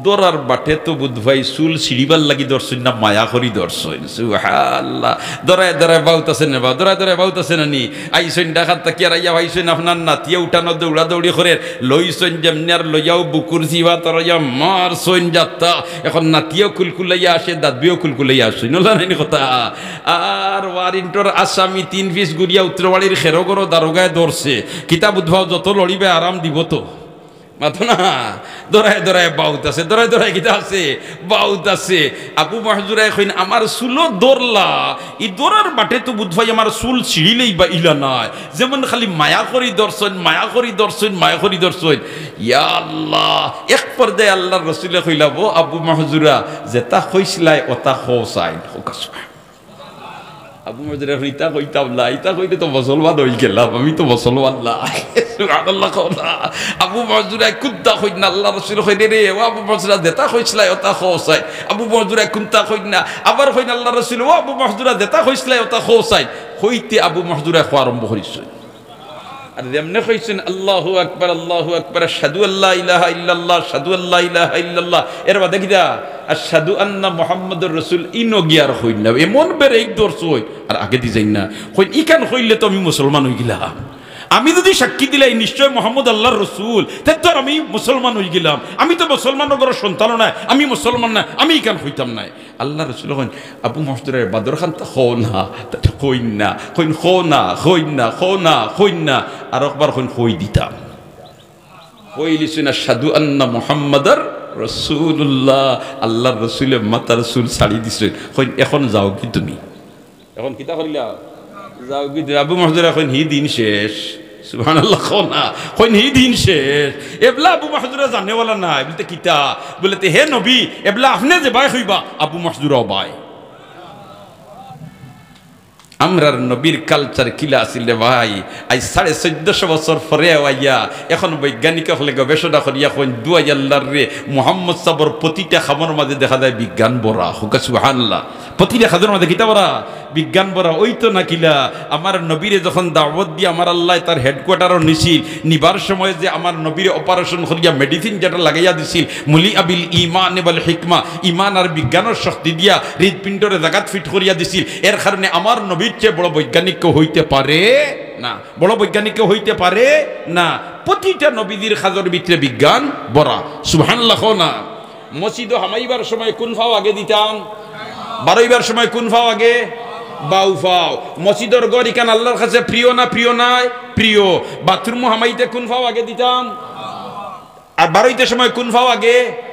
"ধরার বাটে তো বুধবাই চুল ছিড়িবার লাগি ধরছইন না, মায়া করি ধরছইন।" সুবহানাল্লাহ। ধরায় ধরায় বাউত আছে না বা, ধরায় ধরায় বাউত আছে না নি? আইছইন ঢাকাত থাকি আর আইয়া পাইছইন আপনার নাতিয়ে উঠানো দৌড়াদৌড়ি করের, লইছইন যেমনে আর লইয়াউ বুকুর জিবা তরাইয়া মারছইন যাত্তা। এখন নাতিয়েও কুলকুলাইয়া আসে, দাদবিও কুলকুলাইয়া আসইন, ওলা নাইনি কথা? আর ওয়ারিন্টর আসামি তিন পিস গুড়িয়া উত্তরবাড়ির খেরো গরো দারোগায় ধরছে। কিতা বুধবাও যত লড়িবে আরাম দিব তো। মাতো না, ধরায় ধরায় বাউত আছে, ধরায় ধরায় কিতা আছে? বাউত আছে। আবু মাহজুরায় কইন, "আমার চুলো ধরলা, ই ধরার বাটে তো বুধবাই আমার চুল ছিড়িলেই বা ইলা নায়, যেমন খালি মায়া করি ধরছইন, মায়া করি ধরছইন, মায়া করি ধরছইন।" ইয়া আল্লাহ, এক পর্যায়ে আল্লার রসুলে কইলা, "ও আবু মাহজুরা, যেতা কইছলায় ওতা কও চাইন।" কউক্কা সুবহান। আবু মাহজুরায় কইন, "ইতা কইতাম না, ইতা কইলে তো মুসলমান অইগেলাম, আমি তো মুসলমান না।" সুবহানাল্লাহ কও না। আবু মাহজুরায় কুন্তা কইন না, আল্লার রসুলে কইন, "রে, ও আবু মাহজুরা, যেতা কইছলায় ওতা কও চাইন।" আবু মাহজুরায় কুন্তা কইন না, আবার কইন আল্লার রসুলে, "ও আবু মাহজুরা, যেতা কইছলায় ওতা কও চাইন।" কইতে আবু মাহজুরায় কওয়া আরম্ভ করিছইন। আর যেমনে কইছইন, "আল্লাহু আকবার, আল্লাহু আকবার, আশহাদু আল্লা ইলাহা ইল্লাল্লাহ, আশহাদু আল্লা ইলাহা ইল্লাল্লাহ।" এর বাদে কিতা? "আশহাদু আন্না মুহাম্মাদুর রাসূল।" ইনো গিয়া আর কইন না, এমন ব্রেক ধরছইন, আর আগেদি যাইন না। কইন, "ইখান কইলে তো আমি মুসলমান অইগেলাম। আমি যুদি সাক্ষী দিলাই নিশ্চয় মোহাম্মদ আল্লার রসুল, তে তো আর আমি মুসলমান অইগেলাম। আমি তো মুসলমানর ঘরর সন্তানও নায়, আমি মুসলমান নায়, আমি ইখান কইতাম নায়।" আল্লার রসুলে কইন, "আবু মাহজুরায় বাদর খান্তা কও না।" তাতে কইন না, কইন, "কও না, কইন না, কও না, কইন না।" আর একবার কইন, "কই দিতাম।" কইলিছইন, "আশহাদু আন্না মুহাম্মাদার রাসূলুল্লাহ।" আল্লার রসুলে মাথার চুল ছাড়ি দিছইন। কইন, "এখন যাওগি তুমি।" এখন কিতা করিলা? যাওগি তুমি। আবু মাহজুরায় কইন, "হি দিন শেষ।" সুবহানাল্লাহ কও না। কইন, "হি দিন শেষ।" এবলা আবু মাহজুরা জানেওয়ালা নায়। বুলে, "তে কিতা?" বুলে, "তে হে নবী, এবলা আপনে যেবায় কইবা, আবু মাহজুরাও বায়।" আমরার নবীর culture কিলা আছিল রে ভাই? আইজ সাড়ে চৌদ্দশো বছর পরে আইয়া এখন বৈজ্ঞানিক অকলে গবেষণা করিয়া কইন, দুয়াই আল্লার রে, মোহাম্মদ সাবর প্রতিটা খামর মাঝে দেখা যায় বিজ্ঞান ভরা। কউক্কা সুবহানাল্লাহ। প্রতিটা খামর মাঝে কিতা ভরা? বিজ্ঞান ভরা। অইতো না কিলা? আমার নবীরে যখন দাওয়াত দিয়া আমার আল্লায় তার headquarter-ও নিছিল, নিবার সময় যে আমার নবীরে operation করিয়া medicine যেটা লাগাইয়া দিছিল, মুলিআ বিল ঈমান ওয়াল হিকমা, ঈমান আর বিজ্ঞানর শক্তি দিয়া হৃদপিণ্ডরে জাগাত fit করিয়া দিছিল। এর কারণে আমার নবীর চেয়ে বড় বৈজ্ঞানিক কেউ হইতে পারে না, বড় বৈজ্ঞানিক কেউ হইতে পারে না। প্রতিটা নবীজির কাজর ভিতরে বিজ্ঞান ভরা। সুবহানাল্লাহ কও না। মসজিদো হামাইবার সময় কুন পাও আগে দিতাম? বারইবার সময় কুন পাও আগে? বাউ পাও। মসজিদর ঘর ইখান আল্লার কাছে প্রিয় না প্রিয় নায়? প্রিয়। বাথরুমো হামাইতে কুন পাও আগে দিতাম? আর বারইতে সময় কুন পাও আগে?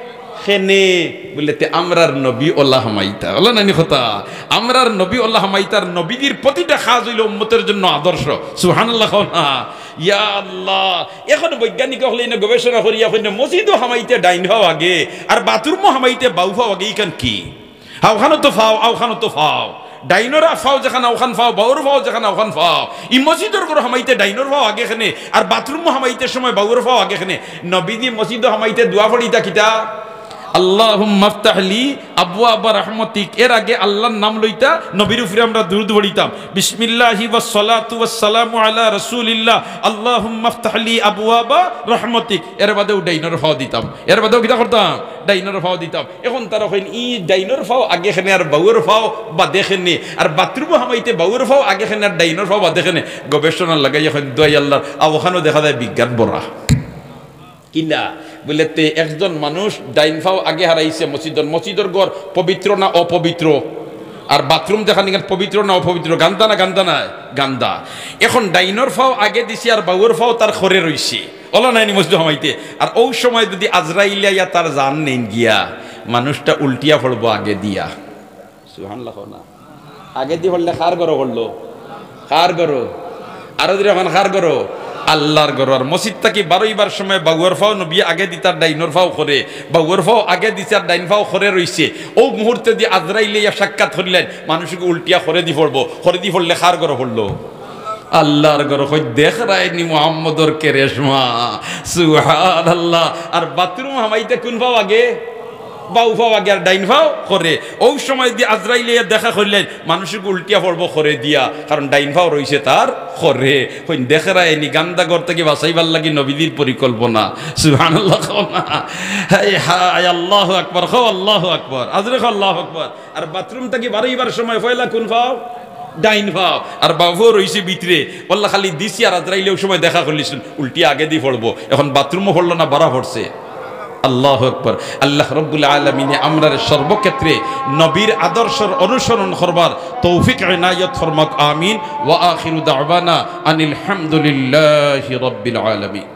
কেনে? বুলে, "তে আমরার নবী অলা হামাইতা।" অলা নানি কথা? আমরার নবী অলা হামাইতার। নবীজির প্রতিটা কাজ অইলো উম্মতর জন্য আদর্শ। সুবহানাল্লাহ কও না। ইয়া আল্লাহ। এখন বৈজ্ঞানিক অকলে ইনো গবেষণা করিয়া কইন, মসজিদো হামাইতে ডাইন পাও আগে, আর বাথরুমো হামাইতে বাউ পাও আগে, ইখান কি? হাউখানো তো পাও, আউখানো তো পাও। ডাইনর পাও যেখান, আউখান পাও, বাউর পাও যেখান, আউখান পাও। ই মসজিদর ঘরো হামাইতে ডাইনর পাও আগে কেনে, আর বাথরুমো হামাইতে সময় বাউর পাও আগে কেনে। নবীজি মসজিদো হামাইতে দোয়া পড়িতা কিতা? "আল্লাহুম্মা ইফতাহ লি আবওয়াবা রাহমাতিক।" এর আগে আল্লার নাম লইতা, নবীর উপরে আমরা দুরূদ পড়িতাম, "বিসমিল্লাহি ওয়াস সালাতু ওয়াস সালামু আলা রাসূলিল্লাহ, আল্লাহুম্মা ইফতাহ লি আবওয়াবা রাহমাতিক।" এর বাদেও ডাইনর পাও দিতাম, এর বাদেও কিতা করতাম? ডাইনর পাও দিতাম। এখন তারা কইন, "ই ডাইনর পাও আগে কেনে আর বাউর পাও বাদে কেনে, আর বাথরুমো হামাইতে বাউর পাও আগে কেনে আর ডাইনর পাও বাদে কেনে?" গবেষণা লাগাইয়া কইন, দুয়াই আল্লার, আউখানো দেখা যায় বিজ্ঞান ভরা। কিলা? বলে, তে একজন মানুষ ডাইন ফাও আগে হারাইছে মসজিদর, মসজিদর ঘর পবিত্র না অপবিত্র? আর বাথরুম যেখান, ইখান পবিত্র না অপবিত্র? গান্দা না গান্দা না? গান্দা। এখন ডাইনর ফাও আগে দিছে আর বাউর ফাও তার খরে রইছে, অলা নায়নি মসজিদো হামাইতে। আর অউ সময় যুদি আজরাইলে আইয়া তার জান নেইন গিয়া, মানুষটা উল্টিয়া পড়বো আগে দিয়া। সুবহানাল্লাহ কও না। আগেদি পড়লে কার ঘরো পড়লো? কার ঘরো? আরো জোরে কও না, কার ঘরো? আল্লার ঘরো। আর মসজিদ থাকি বারইবার সময় বাউর ফাও নবীয়ে আগে দিতা আর ডাইনর ফাও খরে, বাউর ফাও আগে দিছে আর ডাইন ফাও খরে রইছে। অউ মুহূর্তে দি আজরাইলে আইয়া সাক্ষাৎ করিলাইন, মানুষগু উল্টিয়া খরেদি পড়বো, খরেদি পড়লে কার ঘরো পড়লো? আল্লার ঘরো। কই দেখরায়নি মুহাম্মদর কেরেশমা। সুবহানাল্লাহ। আর বাথরুম হামাইতে কুন ফাও আগে? বাউ ফাও আগে আর ডাইন ফাও খরে। অউ সময় দি আজরাইলে আইয়া দেখা করিলাইন, মানুষগু উল্টিয়া পড়বো খরে দিয়া, কারণ ডাইন ফাও রইছে তার খরে। কই দেখরায়নি, গান্দা ঘর থাকি বাঁচাইবার লাগি নবীজির পরিকল্পনা। সুবহানাল্লাহ কও না। হায় হায়, আল্লাহু আকবার কও, আল্লাহু আকবার। আরো জোরে কও, আল্লাহু আকবার। আর বাথরুম থাকি বারইবার সময় পয়লা কুন ফাও? ডাইন ফাও। আর বাউ ফাও রইছে ভিতরে। অলা খালি দিছি আর আজরাইলে অউ সময় দেখা করিলিছইন, উল্টিয়া আগেদি পড়বো। এখন বাথরুমও পড়লো না, বারা পড়ছে। আল্লাহু আকবার। আল্লাহ রাব্বুল আলামিনে আমরারে সর্বক্ষেত্রে নবীর আদর্শর অনুসরণ করবার তৌফিক এনায়েত ফরমাউক। আমিন। ওয়া আখিরু দাওয়ানা আনিল হামদুলিল্লাহি রাব্বিল আলামিন।